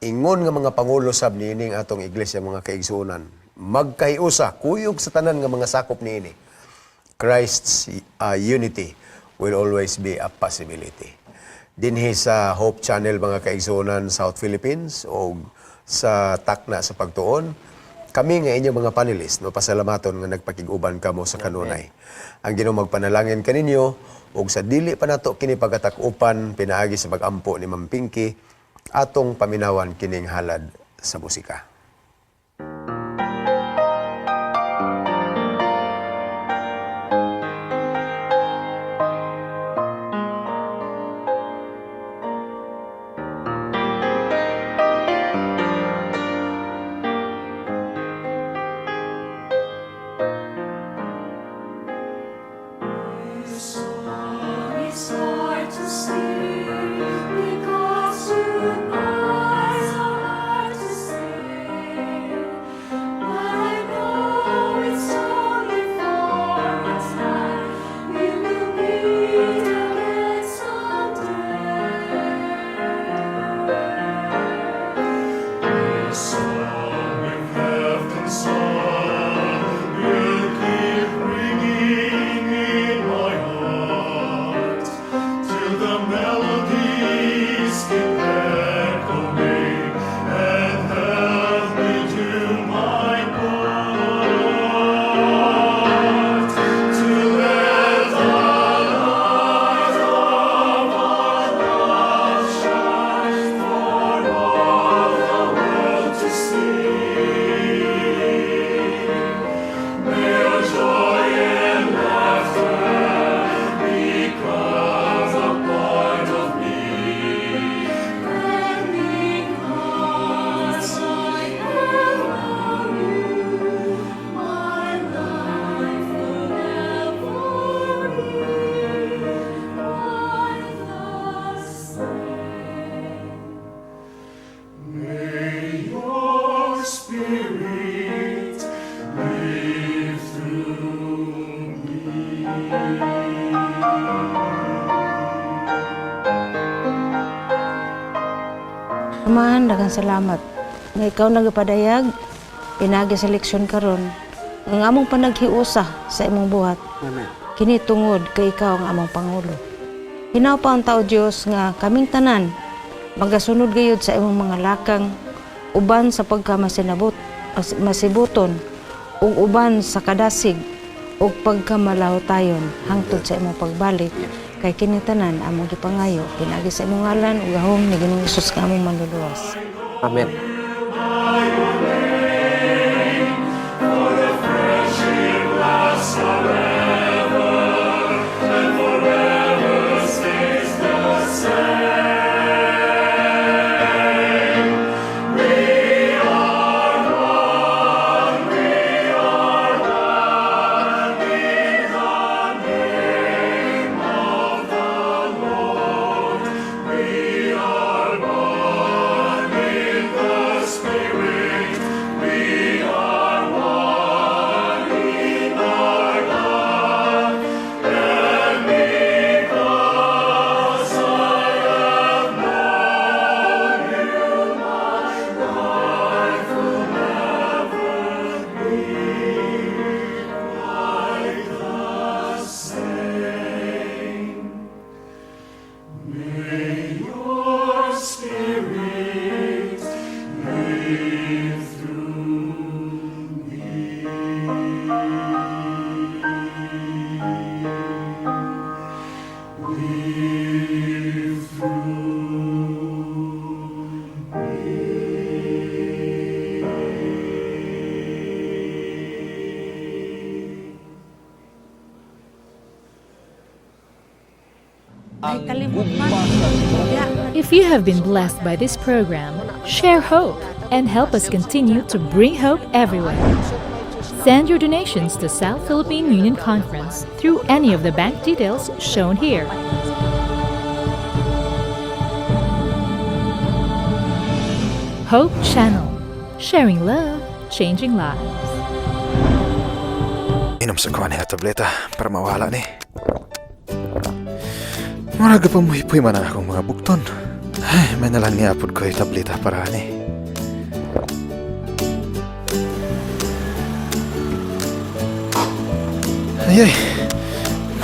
ingon nga mga pangulo sab niining atong iglesia, mga kaigsuonan, magkahiusa kuyog sa tanan nga mga sakop niini, Christ's unity will always be a possibility. Dinhi sa Hope Channel, mga kaigsuonan, South Philippines o sa Takna sa Pagtuon, kami nga inyong mga panelist no pasalamaton nga nagpakig-uban kamo sa kanunay. Ang Ginoo magpanalangin kaninyo ug sa dili pa nato kini pagatak-upan pinaagi sa pag-ampo ni Ma'am Pinky, atong paminawan kining halad sa musika. It's hard to see. Daghang salamat nga ikaw nagapadayag pinaagi sa leksyon karon ang among panaghiusa sa imong buhat. Amen. Kini tungod kay ikaw ang among pangulo. Hinaw pa ang tao, Dios, nga kaming tanan magasunod gayud sa imong mga lakang uban sa pagkamasinabot masibuton ug uban sa kadasig ug pagkamalahutayon hangtod sa imong pagbalik, kay kini tanan among gipangayo pinaagi sa imong ngalan ug gahom ni Ginoong Hesus nga among manluluwas. Amen. Ay kalimot man. If you have been blessed by this program, share hope and help us continue to bring hope everywhere. Send your donations to South Philippine Union Conference through any of the bank details shown here. Hope Channel, sharing love, changing lives. Inom sa kuan niya tableta para mawala ni. Murag pa muhipoy man ang akong mga bukton. Ay, may nalang niapod ko yung tableta para ani. Ay, ay.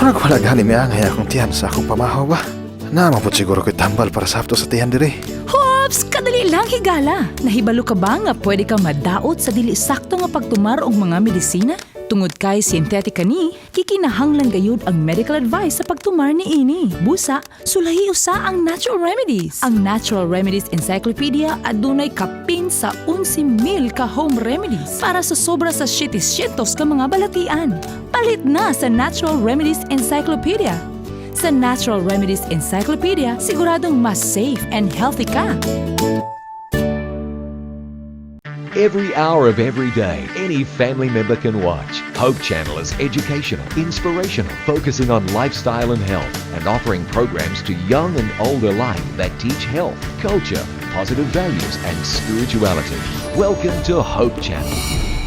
Murag wala gani miangay akong tiyan sa akong pamahaw ba? Naman po siguro ko'y tambal para sakto sa tiyan diri. Hops! Kadali lang, higala! Nahibalo ka ba nga pwede kang madaot sa dili sakto nga pagtumar og mga medisina? Tungod kay synthetic kani, gikinahanglan gayud ang medical advice sa pagtumar ni ini. Busa, sulahi usa ang natural remedies. Ang Natural Remedies Encyclopedia adunay kapin sa 11,000 ka home remedies para sa sobra sa 700 ka mga balatian. Palit na sa Natural Remedies Encyclopedia. Sa Natural Remedies Encyclopedia, siguradong mas safe and healthy ka. Every hour of every day, any family member can watch. Hope Channel is educational, inspirational, focusing on lifestyle and health, and offering programs to young and old alike that teach health, culture, positive values, and spirituality. Welcome to Hope Channel.